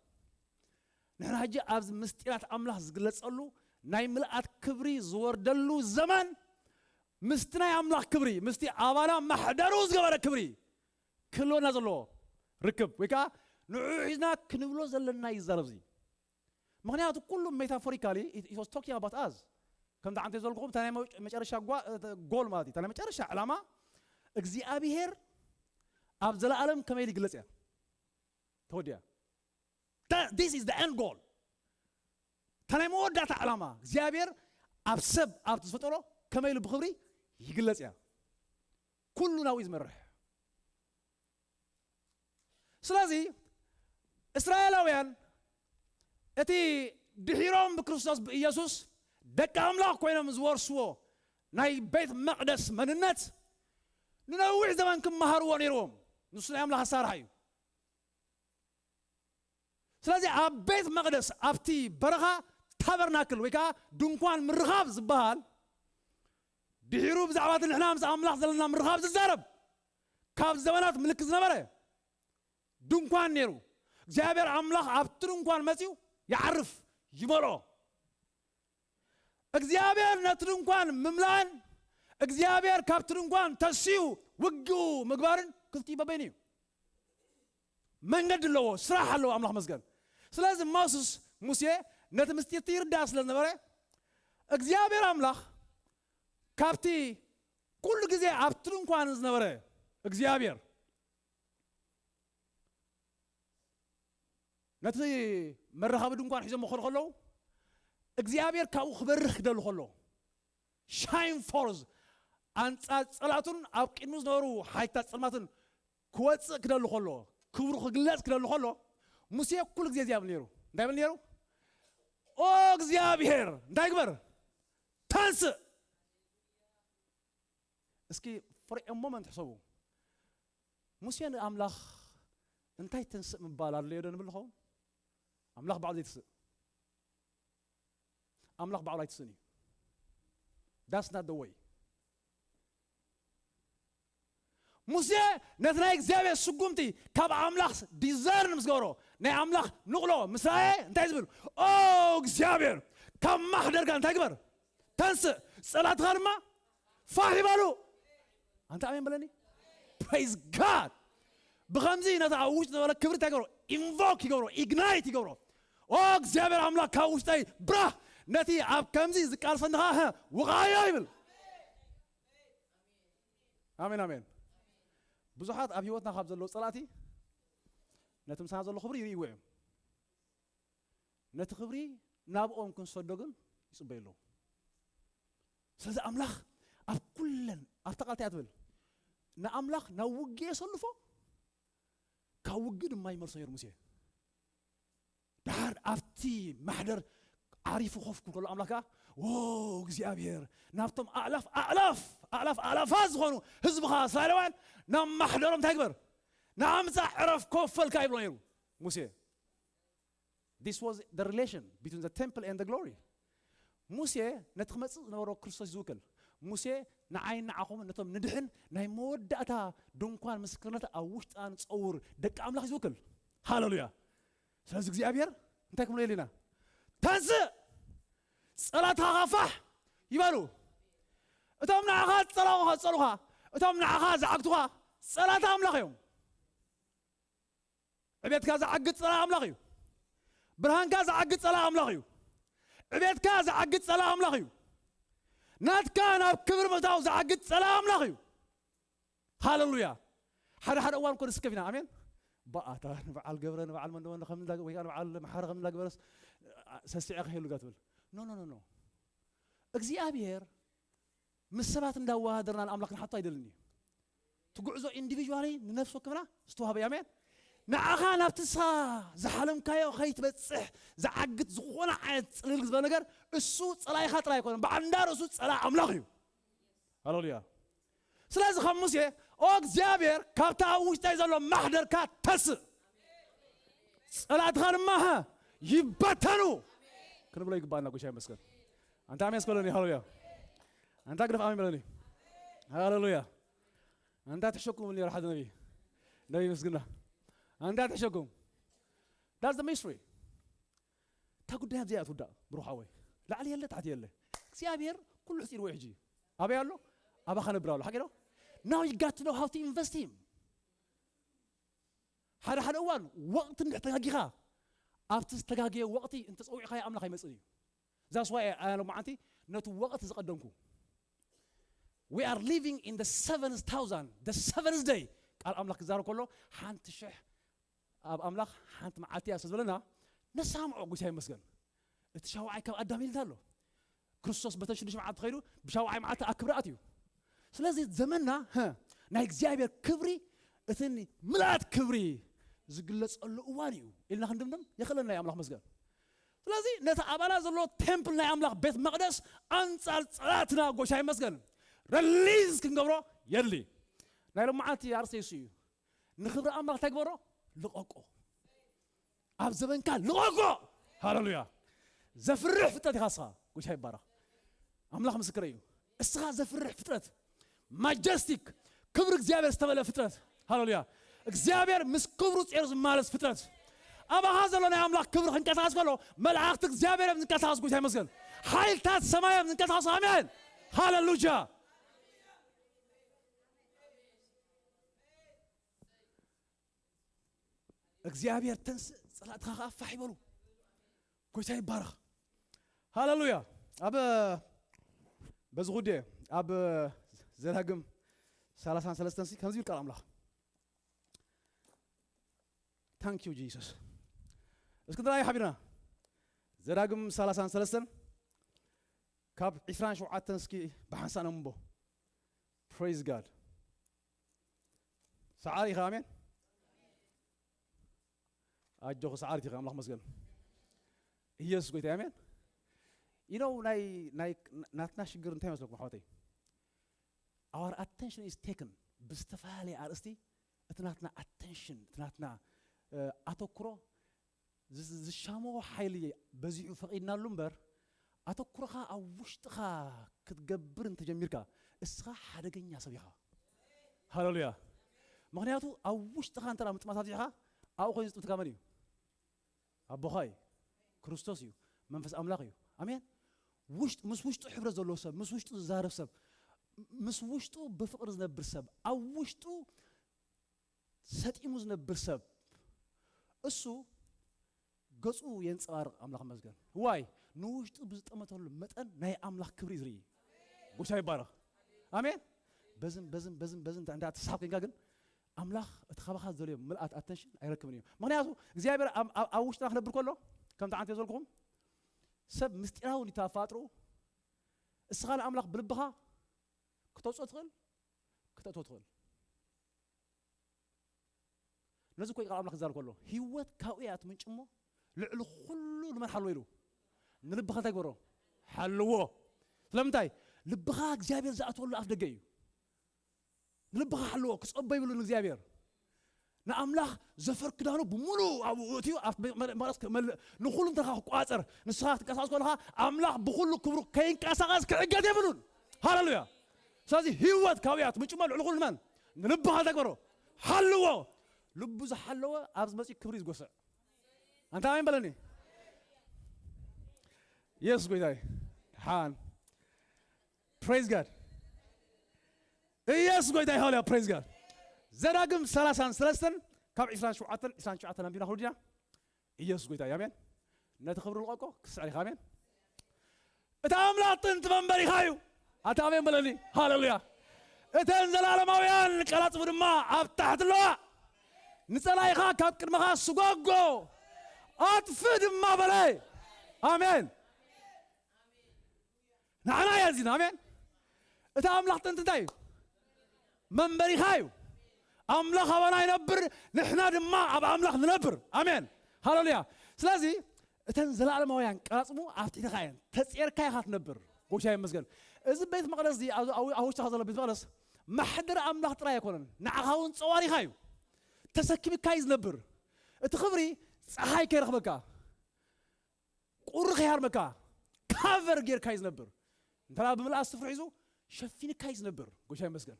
ንሕና ሕጂ ኣብዚ ምስጢራት ኣምላኽ ዝግለጸሉ ናይ ምልኣት ክብሪ ዝወርደሉ ዘመን ምስቲ ናይ ኣምላኽ ክብሪ፣ ምስቲ ኣባና ማሕደሩ ዝገበረ ክብሪ ክህልወና ዘለዎ ርክብ፣ ወይ ከዓ ንዕኡ ሒዝና ክንብሎ ዘለና ይዛረብ እዚ። ምኽንያቱ ኩሉ ሜታፎሪካሊ it was talking about us። ከምቲ ዓንተ ዘልኩኹም፣ እታ ናይ መጨ-፣ መጨረሻ ጓ-፣ እ፣ ጎል ማለት እዩ። እታ ናይ መጨረሻ ዕላማ እግዚኣብሔር ኣብ ዘለኣለም ከመይ ኢሉ ይግለጽ እያ። ተወዲኣ። That, this is the end goal። እታ ናይ መወዳእታ ዕላማ እግዚኣብሔር ኣብ ሰብ ኣብ ዝፈጠሮ ከመይ ኢሉ ብኽብሪ ይግለጽ እያ። ኩሉ ናብኡ እዩ ዝመርሕ። ስለዚ እስራኤላውያን እቲ ድሒሮም ብክርስቶስ ብኢየሱስ ደቂ ኣምላኽ ኮይኖም ዝወርስዎ ናይ ቤት መቕደስ መንነት ንነዊሕ ዘመን ክመሃርዎ ነይርዎም። ንሱ ናይ ኣምላኽ ኣሳርሓ እዩ። ስለዚ ኣብ ቤት መቕደስ ኣብቲ በረኻ ታበርናክል ወይ ከዓ ድንኳን ምርኻብ ዝበሃል ድሒሩ ብዛዕባ እቲ ንሕና ምስ ኣምላኽ ዘለና ምርኻብ ዝዛረብ ካብ ዘመናት ምልክት ዝነበረ ድንኳን ነይሩ። እግዚኣብሔር ኣምላኽ ኣብቲ ድንኳን መፂኡ ይዓርፍ፣ ይመልኦ። እግዚኣብሔር ነቲ ድንኳን ምምላእን እግዚኣብሔር ካብቲ ድንኳን ተሲኡ ውግኡ ምግባርን ክልቲኡ በበይኑ እዩ። መንገዲ ኣለዎ፣ ስራሕ ኣለዎ። ኣምላኽ መስገን። ስለዚ ሞስስ ሙሴ ነቲ ምስጢርቲ ይርዳእ ስለ ዝነበረ እግዚኣብሔር ኣምላኽ ካብቲ ኩሉ ግዜ ኣብቲ ድንኳን ዝነበረ እግዚኣብሔር ነቲ መራኸቢ ድንኳን ሒዞም ክኸዱ ከለዉ እግዚኣብሔር ካብኡ ክበርህ ክደሉ ከሎ ሻይን ፎርዝ ኣንጻር ጸላእቱን ኣብ ቅድሚ ዝነበሩ ሓይልታት ጸልማትን ክወጽእ ክደሉ ከሎ ክብሩ ክግለጽ ክደሉ ከሎ ሙሴ ኩሉ ግዜ እዚኣ ብል ነይሩ። እንታይ ብል ነይሩ? ኦ እግዚኣብሔር እንታይ ግበር? ተንስእ። እስኪ for a moment ሕሰቡ። ሙሴ ንኣምላኽ እንታይ ተንስእ ምባል ኣድለዮ ዶ ንብል ንኸውን? ኣምላኽ ባዕሉ ዘይትስእ ኣምላኽ ባዕሉ ኣይትስእን እዩ። That's not the way። ሙሴ ነቲ ናይ እግዚኣብሔር ስጉምቲ ካብ ኣምላኽ ዲዘርን ምስ ገበሮ ናይ ኣምላኽ ንቕሎ ምስ ረኣየ እንታይ ዝብል? ኦ እግዚኣብሔር ካብ ማሕደርካ እንታይ ግበር? ተንስእ፣ ጸላትኻ ድማ ፋሕ ይበሉ። ኣንታ ኣሜን በለኒ። Praise God። ብኸምዚ ነቲ ኣብ ውሽጢ ዝበለ ክብሪ እንታይ ይገብሮ? ኢንቮክ ይገብሮ፣ ኢግናይት ይገብሮ። ኦ እግዚኣብሔር ኣምላኽ ካብ ውሽጠይ ብራህ ነቲ ኣብ ከምዚ ዝቃልሰኒ ኸዓ ውቓዮ ይብል። ኣሜን ኣሜን። ብዙሓት ኣብ ህይወትና ካብ ዘለዉ ጸላእቲ ነቲ ምሳና ዘሎ ክብሪ ይርእይዎ እዮም። ነቲ ክብሪ ናብኦም ክንሰዶ ግን ይጽበዩ ኣለዉ። ስለዚ ኣምላኽ ኣብ ኩለን ኣብታ ቃል እንታይ እያ ትብል? ንኣምላኽ ናብ ውግእ የሰልፎ፣ ካብ ውግእ ድማ ይመልሶ ነይሩ ሙሴ። ድሓር ኣብቲ ማሕደር ዓሪፉ ኮፍ ክብል ከሎ ኣምላኽ ከኣ ዎ እግዚኣብሔር ናብቶም ኣእላፍ ኣእላፍ ኣእላፍ ኣእላፋት ዝኾኑ ህዝብኻ እስራኤላውያን ናብ ማሕደሮም እንታይ ግበር? ንኣምጻእ ዕረፍ ኮፍ በልካ ይብሎ ነይሩ ሙሴ። This was the relation between the temple and the glory. ሙሴ ነቲ ክመጽእ ዝነበሮ ክርስቶስ ዝውክል። ሙሴ ንዓይን ንዓኹምን ነቶም ንድሕን ናይ መወዳእታ ድንኳን ምስክርነት ኣብ ውሽጣ ንጸውር ደቂ ኣምላኽ ዝውክል። ሃሌሉያ። ስለዚ እግዚኣብሔር እንታይ ክብሎ የድልየና? ተንስእ፣ ጸላትኻ ፋሕ ይበሉ። እቶም ንዓኻ ዝጸላኡኻ ዝጸሉኻ፣ እቶም ንዓኻ ዝዓግቱኻ ጸላት ኣምላኽ እዮም። ዕቤትካ ዝዓግት ጸላኢ ኣምላኽ እዩ። ብርሃንካ ዝዓግት ጸላኢ ኣምላኽ እዩ። ዕቤትካ ዝዓግት ጸላኢ ኣምላኽ እዩ። ናትካ ናብ ክብሪ ምእታው ዝዓግት ጸላኢ ኣምላኽ እዩ። ሃሌሉያ። ሓደ ሓደ እዋን እኮ ንስከፍ ኢና። ኣሜን። በኣታ ንበዓል ገብረ ንበዓል መንደወን ከም እንዳ ወይ ከዓ ንበዓል መሓረ ከም እንዳገበረስ ሰሲዐ ክህሉ ጋር ትብል። ኖ ኖ ኖ ኖ። እግዚኣብሔር ምስ ሰባት እንዳወዳደርና ንኣምላኽ ክንሓቶ ኣይደልን እዩ። እቲ ጉዕዞ ኢንዲቪጁዋሊ ንነፍሲ ወከፍና ዝተዋህበ እዩ። ኣሜን። ንዓኻ ናብቲ ንስኻ ዝሓለምካዮ ከይትበጽሕ ዝዓግት ዝኾነ ዓይነት ጽልግልግ ዝበለ ነገር እሱ ጸላኢኻ ጥራይ ኣይኮነን፣ ብዓንዳ ርእሱ ጸላኢ ኣምላኽ እዩ። ሃሌሉያ። ስለዚ ከም ሙሴ ኦ እግዚኣብሔር ካብታ ኣብ ውሽጠይ ዘሎ ማሕደርካ ተስእ፣ ጸላእትኻ ድማ ሀ ይበተኑ ክንብሎ ይግባኣና። ጎይታ ይመስገን። ኣንታ ኣሜን እስከለኒ። ሃሌሉያ። ኣንታ ግደፍ ኣሜን በለኒ። ሃሌሉያ። ኣንታ ትሕሸኩም ነይሩ ሓደ ነቢ ነቢ ምስግና ኣንታ ትሕሸኩም። That's the mystery። እታ ጉዳይ ኣብዚኣ እያ ትውዳእ ብሩኽ ሓወይ። ላዕሊ የለ ታሕቲ የለ። እግዚኣብሔር ኩሉ ሕፂርዎ እዩ ሕጂ። ኣበይ ኣሎ? ኣባኻ ነብር ኣሎ። ሓቂ ዶ? Now you got to know how to invest him። ሓደ ሓደ እዋን ወቕቲ እንድሕር ተጋጊኻ ኣብቲ ዝተጋገየ ወቕቲ እንተፀዊዕካዮ ኣምላኽ ኣይመፅእን እዩ። That's why ኣነ ሎማዓንቲ ነቲ ወቕቲ ዝቐደምኩ። We are living in the seventh thousand, the seventh day። ቃል ኣምላኽ ክዛረብ ከሎ ሓንቲ ሽሕ ኣብ ኣምላኽ ሓንቲ መዓልቲ እያ ስለዝበለና ነሳምዖ። ጎይታ ይመስገን። እቲ ሻውዓይ ካብ ኣዳም ይልዳ ኣሎ። ክርስቶስ በተን ሽዱሽተ መዓልቲ ኸይዱ ብሻውዓይ መዓልቲ ኣብ ክብሪ ኣትዩ። ስለዚ ዘመንና ሀ፣ ናይ እግዚኣብሔር ክብሪ እቲ ምልኣት ክብሪ ዝግለጸሉ እዋን እዩ ኢልና ክንድምድም የኽእለና እዩ። ኣምላኽ መስገን። ስለዚ ነቲ ኣባላት ዘሎ ቴምፕል ናይ ኣምላኽ ቤት መቕደስ ኣንጻር ጸላእትና፣ ጎይታ ይመስገን፣ ረሊዝ ክንገብሮ የድሊ። ናይ ሎማዓንቲ ኣርእስቲ እሱ እዩ። ንኽብሪ ኣምላኽ እንታይ ግበሮ? ልቐቆ። ኣብ ዘበንካ ልቐቆ። ሃሌሉያ። ዘፍርሕ ፍጥረት ኢኻ እስኻ። ጎይታ ይባረኽ። ኣምላኽ ምስክረይ እዩ። እስኻ ዘፍርሕ ፍጥረት፣ ማጀስቲክ፣ ክብሪ እግዚኣብሔር ዝተመልአ ፍጥረት። ሃሌሉያ። እግዚኣብሔር ምስ ክብሩ ጼሩ ዝማለስ ፍጥረት። ኣባኻ ዘሎ ናይ ኣምላኽ ክብሪ ክንቀሳቐስ ከሎ፣ መላእኽቲ እግዚኣብሔር እዮም ዝንቀሳቐሱ። ጎይታ ይመስገን። ሓይልታት ሰማይ እዮም ዝንቀሳቐሱ። ኣሜን። ሃሌሉያ። እግዚኣብሔር ተንስእ፣ ጸላእትኻ ኸዓ ፋሕ ይበሉ። ጎይታ ይባረኽ። ሃሌሉያ። ኣብ፣ በዚ ጉዳይ ኣብ ዘዳግም ሰላሳን ሰለስተን ሲ ከምዚ ይብል ቃል ኣምላኽ። ታንክ ዩ ጂሰስ። እስኪ ንርኣዮ ሓቢርና። ዘዳግም ሰላሳን ሰለስተን ካብ ዕስራን ሸውዓተን እስኪ ብሓንሳእ ነንብቦ። ፕሬዝ ጋድ። ሰዓሪ ኢኻ፣ ኣሜን። ኣጆኹ፣ ሰዓሪት ኢኻ፣ ኣምላኽ መስገን። ኢየሱስ ጎይታ፣ ኣሜን። You know፣ ናይ፣ ናይ፣ ናትና ሽግር እንታይ መስለኩም ኣሕዋተይ? Our attention is taken ብዝተፈላለየ ኣርእስቲ። እቲ ናትና ኣተንሽን፣ እቲ ናትና፣ እ፣ ኣተኩሮ ዝ-፣ ዝሻመዎ ሓይሊ በዚሑ ፈቒድናሉ እምበር፣ ኣተኩሮኻ ኣብ ውሽጥኻ ክትገብር እንተጀሚርካ፣ እስኻ ሓደገኛ ሰብ ኢኻ። ሃሌሉያ። ምኽንያቱ ኣብ ውሽጥኻ እንተ ደኣ ምጥማት ኣብዚሕኻ፣ ኣብኡ ኮይኑ ዝጥምትካ መን እዩ? ኣቦኻ እዩ። ክርስቶስ እዩ። መንፈስ ኣምላኽ እዩ። ኣሜን። ውሽጥ-፣ ምስ ውሽጡ ሕብረት ዘለዎ ሰብ፣ ምስ ውሽጡ ዝዛረብ ሰብ፣ ምስ ውሽጡ ብፍቕሪ ዝነብር ሰብ፣ ኣብ ውሽጡ ሰጢሙ ዝነብር ሰብ፣ እሱ ገጹ የንጸባርቕ። ኣምላኽ መስገን። ዋይ? ንውሽጡ ብዝጠመተሉ መጠን ናይ ኣምላኽ ክብሪ ዝርኢ። ጎይታ ይባረኽ። ኣሜን። በዝን፣ በዝን፣ በዝን፣ በዝን እንዳ-፣ እንዳተሳብ ኮንካ ግን ኣምላኽ እቲ ካባኻ ዝደልዮ ምልኣት ኣተንሽን ኣይረክብን እዩ። ምኽንያቱ እግዚኣብሔር ኣብ፣ ኣብ፣ ኣብ ውሽጥና ክነብር ከሎ፣ ከምቲ ዓንተ ዘልኩኹም፣ ሰብ ምስጢራዊ እንዲ ተፋጥሩ፣ እስኻ ንኣምላኽ ብልብኻ ክተውፅኦ ትኽእል፣ ክተእትዎ ትኽእል። ነዚ እኮ እዩ ቃል ኣምላኽ ክዛረብ ከሎ፣ ህይወት ካብኡ እያ ትምንጭ እሞ፣ ልዕሊ ኩሉ ንመን ሓልዎ ኢሉ? ንልብኻ እንታይ ግበሮ? ሓልዎ። ስለምንታይ? ልብኻ እግዚኣብሔር ዝኣትወሉ ኣፍ ደገ እዩ። ንልብኻ ሓልዎ፣ ክጸቦ ይብሉ ንእግዚኣብሔር። ንኣምላኽ ዘፈር ክዳኑ ብምሉእ ኣብኡ እትዩ፣ ኣብ መ-፣ መ-፣ መቕደስ ክመልእ፣ ንኹሉ እንተኻ ክቋጸር፣ ንስኻ ክትንቀሳቐስ ከለኻ፣ ኣምላኽ ብኹሉ ክብሩ ከይንቀሳቐስ ክዕገት የብሉን። ሃሌሉያ። ስለዚ ህይወት ካብኡ እያ ትምንጭ እሞ፣ ልዕሊ ኩሉ ንመን? ንልብኻ እንታይ ግበሮ? ሓልዎ። ልቡ ዝሓለወ ኣብዚ መጺኡ ክብሪ እዩ ዝጎስዕ። ኣንታ ኣሜን በለኒ። የሱስ ጎይታ እዩ። ሓን። ፕሬዝ ጋድ። ኢየሱስ ጎይታ እዩ። ሃሌሉያ። ፕሬዝ ጋድ። ዘዳግም ሰላሳን ሰለስተን ካብ ዕስራን ሸውዓተን፣ ዕስራን ሸውዓተን ኣንቢብና ክሉ ዲና? ኢየሱስ ጎይታ እዩ። ኣሜን። ነቲ ክብሪ ልቐቆ፣ ክስዕር ኢኻ። ኣሜን። እቲ ኣምላኽ ጥንቲ መንበሪኻ እዩ። ኣታ ኣሜን በለኒ። ሃሌሉያ። እተን ዘላለማውያን ቀላጽሙ ድማ ኣብ ታሕቲ ኣለዋ። ንጸላኢኻ ካብ ቅድመኻ ስጓጎ፣ ኣጥፍእ ድማ በለ። ኣሜን። ንዓና እያ እዚና። ኣሜን። እቲ ኣምላኽ ጥንቲ እንታይ እዩ? መንበሪኻ እዩ። ኣምላኽ ኣባና ይነብር፣ ንሕና ድማ ኣብ ኣምላኽ ንነብር። ኣሜን። ሃሌሉያ። ስለዚ እተን ዘላለማውያን ቀላጽሙ ኣብ ትሕትኻ እየን። ተጼርካ ኢኻ ትነብር። ጎይታ ይመስገን። እዚ ቤት መቕደስ እዚ፣ ኣብ፣ ኣብ፣ ኣብ ውሽጥኻ ዘሎ ቤት መቕደስ ማሕደር ኣምላኽ ጥራይ ኣይኮነን። ንዓኻ እውን ጸዋሪኻ እዩ። ተሰኪምካ እዩ ዝነብር። እቲ ክብሪ ጸሓይ ከይረኽበካ፣ ቁሪ ከይሃርመካ፣ ካቨር ጌርካ እዩ ዝነብር። እንተ ደኣ ብምልኣት ስፍሩ ሒዙ ሸፊንካ እዩ ዝነብር። ጎይታ ይመስገን።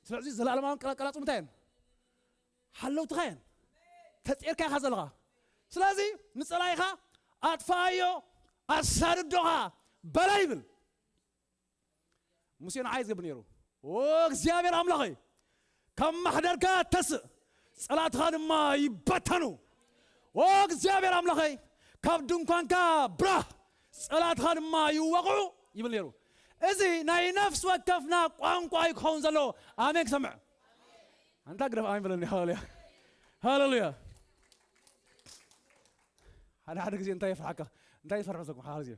ስለዚ ዘላለማውን ቀላ-፣ ቀላጽሙ እንታይ እየን? ሓለውትኻ እየን። ተጼርካ ኢኻ ዘለኻ። ስለዚ ንጸላኢኻ ኣጥፍኣዮ፣ ኣሳድዶ ኸኣ በለ ይብል። ሙሴ ንዓይ ዝብል ነይሩ። ኦ እግዚኣብሔር ኣምላኸይ፣ ካብ ማሕደርካ ተስእ፣ ጸላእትኻ ድማ ይበተኑ። ኦ እግዚኣብሔር ኣምላኸይ፣ ካብ ድንኳንካ ብራህ፣ ጸላእትኻ ድማ ይወቕዑ ይብል ነይሩ። እዚ ናይ ነፍሲ ወከፍና ቋንቋ እዩ ክኸውን ዘለዎ። ኣሜን ክሰምዕ። ኣንታ ግደፍ ኣሜን በለኒ። ሃሌሉያ። ሃሌሉያ። ሓደ ሓደ ግዜ እንታይ የፍርሓካ? እንታይ ይፈርሕ ዘለኩም? ሓደ ግዜ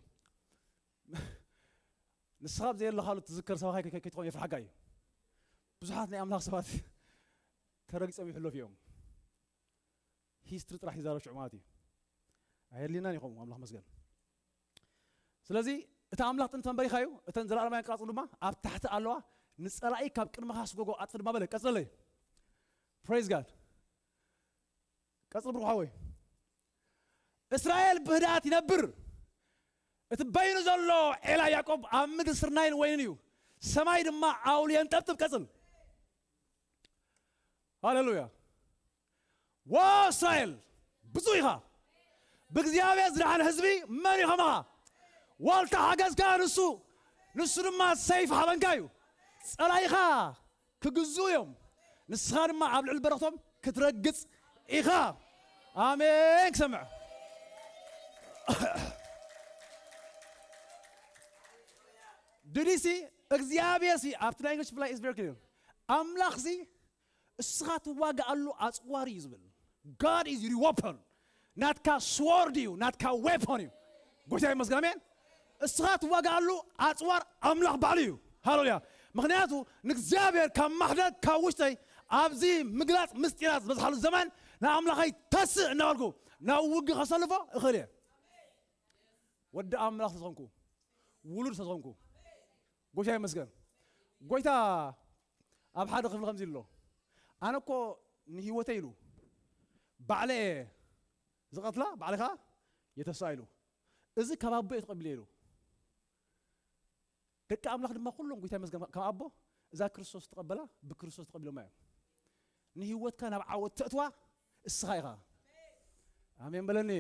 ንስኻ ኣብ ዘየለኻሉ ትዝከር ሰብኣይ ከይ-፣ ከይ-፣ ከይትኾን የፍርሓካ እዩ። ብዙሓት ናይ ኣምላኽ ሰባት ተረጊጾም ይሕለፉ እዮም። ሂስትሪ ጥራሕ ይዛረብ ሽዑ ማለት እዩ። ኣየድልየናን እዩ ከምኡ፣ ኣምላኽ መስገን። ስለዚ እቲ ኣምላኽ ጥንቲ መንበሪኻ እዩ። እተን ዘለኣለማውያን ቅራጽ ድማ ኣብ ታሕቲ ኣለዋ። ንጸላኢ ካብ ቅድመኻ ስጎጎ ኣጥፍ ድማ በለ። ቀጽለለይ። Praise God። ቀጽል ብሩኽ ሓወይ። እስራኤል ብህድኣት ይነብር። እቲ በይኑ ዘሎ ዔላ ያዕቆብ ኣብ ምድሪ ስርናይን ወይንን እዩ። ሰማይ ድማ ኣውሊ የንጠብጥብ። ቀጽል። ሃሌሉያ። ዎ እስራኤል ብዙ ኢኻ። ብእግዚኣብሔር ዝደሓነ ህዝቢ መን እዩ ከማኻ? ዋልታ ሓገዝካ ንሱ፣ ንሱ ድማ ሰይፍ ሓበንካ እዩ። ጸላኢኻ ክግዝኡ እዮም። ንስኻ ድማ ኣብ ልዕሊ በረኽቶም ክትረግጽ ኢኻ። ኣሜን። ክሰምዕ ድዲሲ እግዚኣብሔር ሲ ኣብቲ ናይ እንግሊሽ ብላይ is very clear። ኣምላኽ ሲ እስኻ ትዋጋኣሉ ኣጽዋር እዩ ዝብል። God is your weapon። ናትካ ስዎርድ እዩ፣ ናትካ ዌፖን እዩ። ጎይታ ይመስገን። ኣሜን። እስኻ ትዋጋኣሉ ኣጽዋር ኣምላኽ ባዕሉ እዩ። ሃሌሉያ። ምኽንያቱ ንእግዚኣብሔር ካብ ማሕደር ካብ ውሽጠይ ኣብዚ ምግላጽ ምስጢራት ዝበዝሓሉ ዘመን ንኣምላኸይ ተስእ እናበልኩ ናብ ውግ ከሰልፎ እኽእል እየ። ወዲ ኣምላኽ ተዝኾንኩ፣ ውሉድ ተዝኾንኩ። ጎይታ ይመስገን። ጎይታ ኣብ ሓደ ክፍሊ ከምዚ ኣሎ፣ ኣነ እኮ ንህይወተይ ኢሉ ባዕለ እየ ዝቐትላ፣ ባዕለ ኸዓ የተስኣ ኢሉ። እዚ ካብ ኣቦ እየ ተቐቢለ ኢሉ። ደቂ ኣምላኽ ድማ ኩሎም ጎይታ ይመስገን ካብ ኣቦ እዛ ክርስቶስ ተቐበላ፣ ብክርስቶስ ተቐቢሎማ እዮም። ንህይወትካ ናብ ዓወት ተእትዋ እስኻ ኢኻ። ኣሜን በለኒ።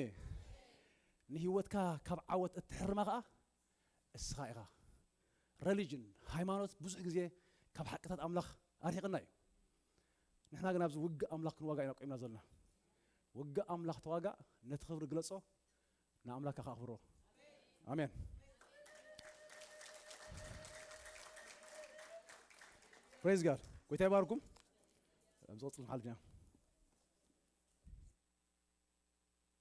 ንህይወትካ ካብ ዓወት እትሕርማ ኸዓ እስኻ ኢኻ። ረሊጅን፣ ሃይማኖት ብዙሕ ግዜ ካብ ሓቅታት ኣምላኽ ኣርሒቕና እዩ። ንሕና ግን ኣብዚ ውግእ ኣምላኽ ክንዋጋእ ኢና ቆምና ዘለና። ውግእ ኣምላኽ ተዋጋእ፣ ነቲ ክብሪ ግለጾ፣ ንኣምላኽካ ኣኽብሮ። ኣሜን። ፕሬዝ ጋድ። ጎይታ ይባርኩም። ኣብ ዝቕጽል መሓልፍ ኢና።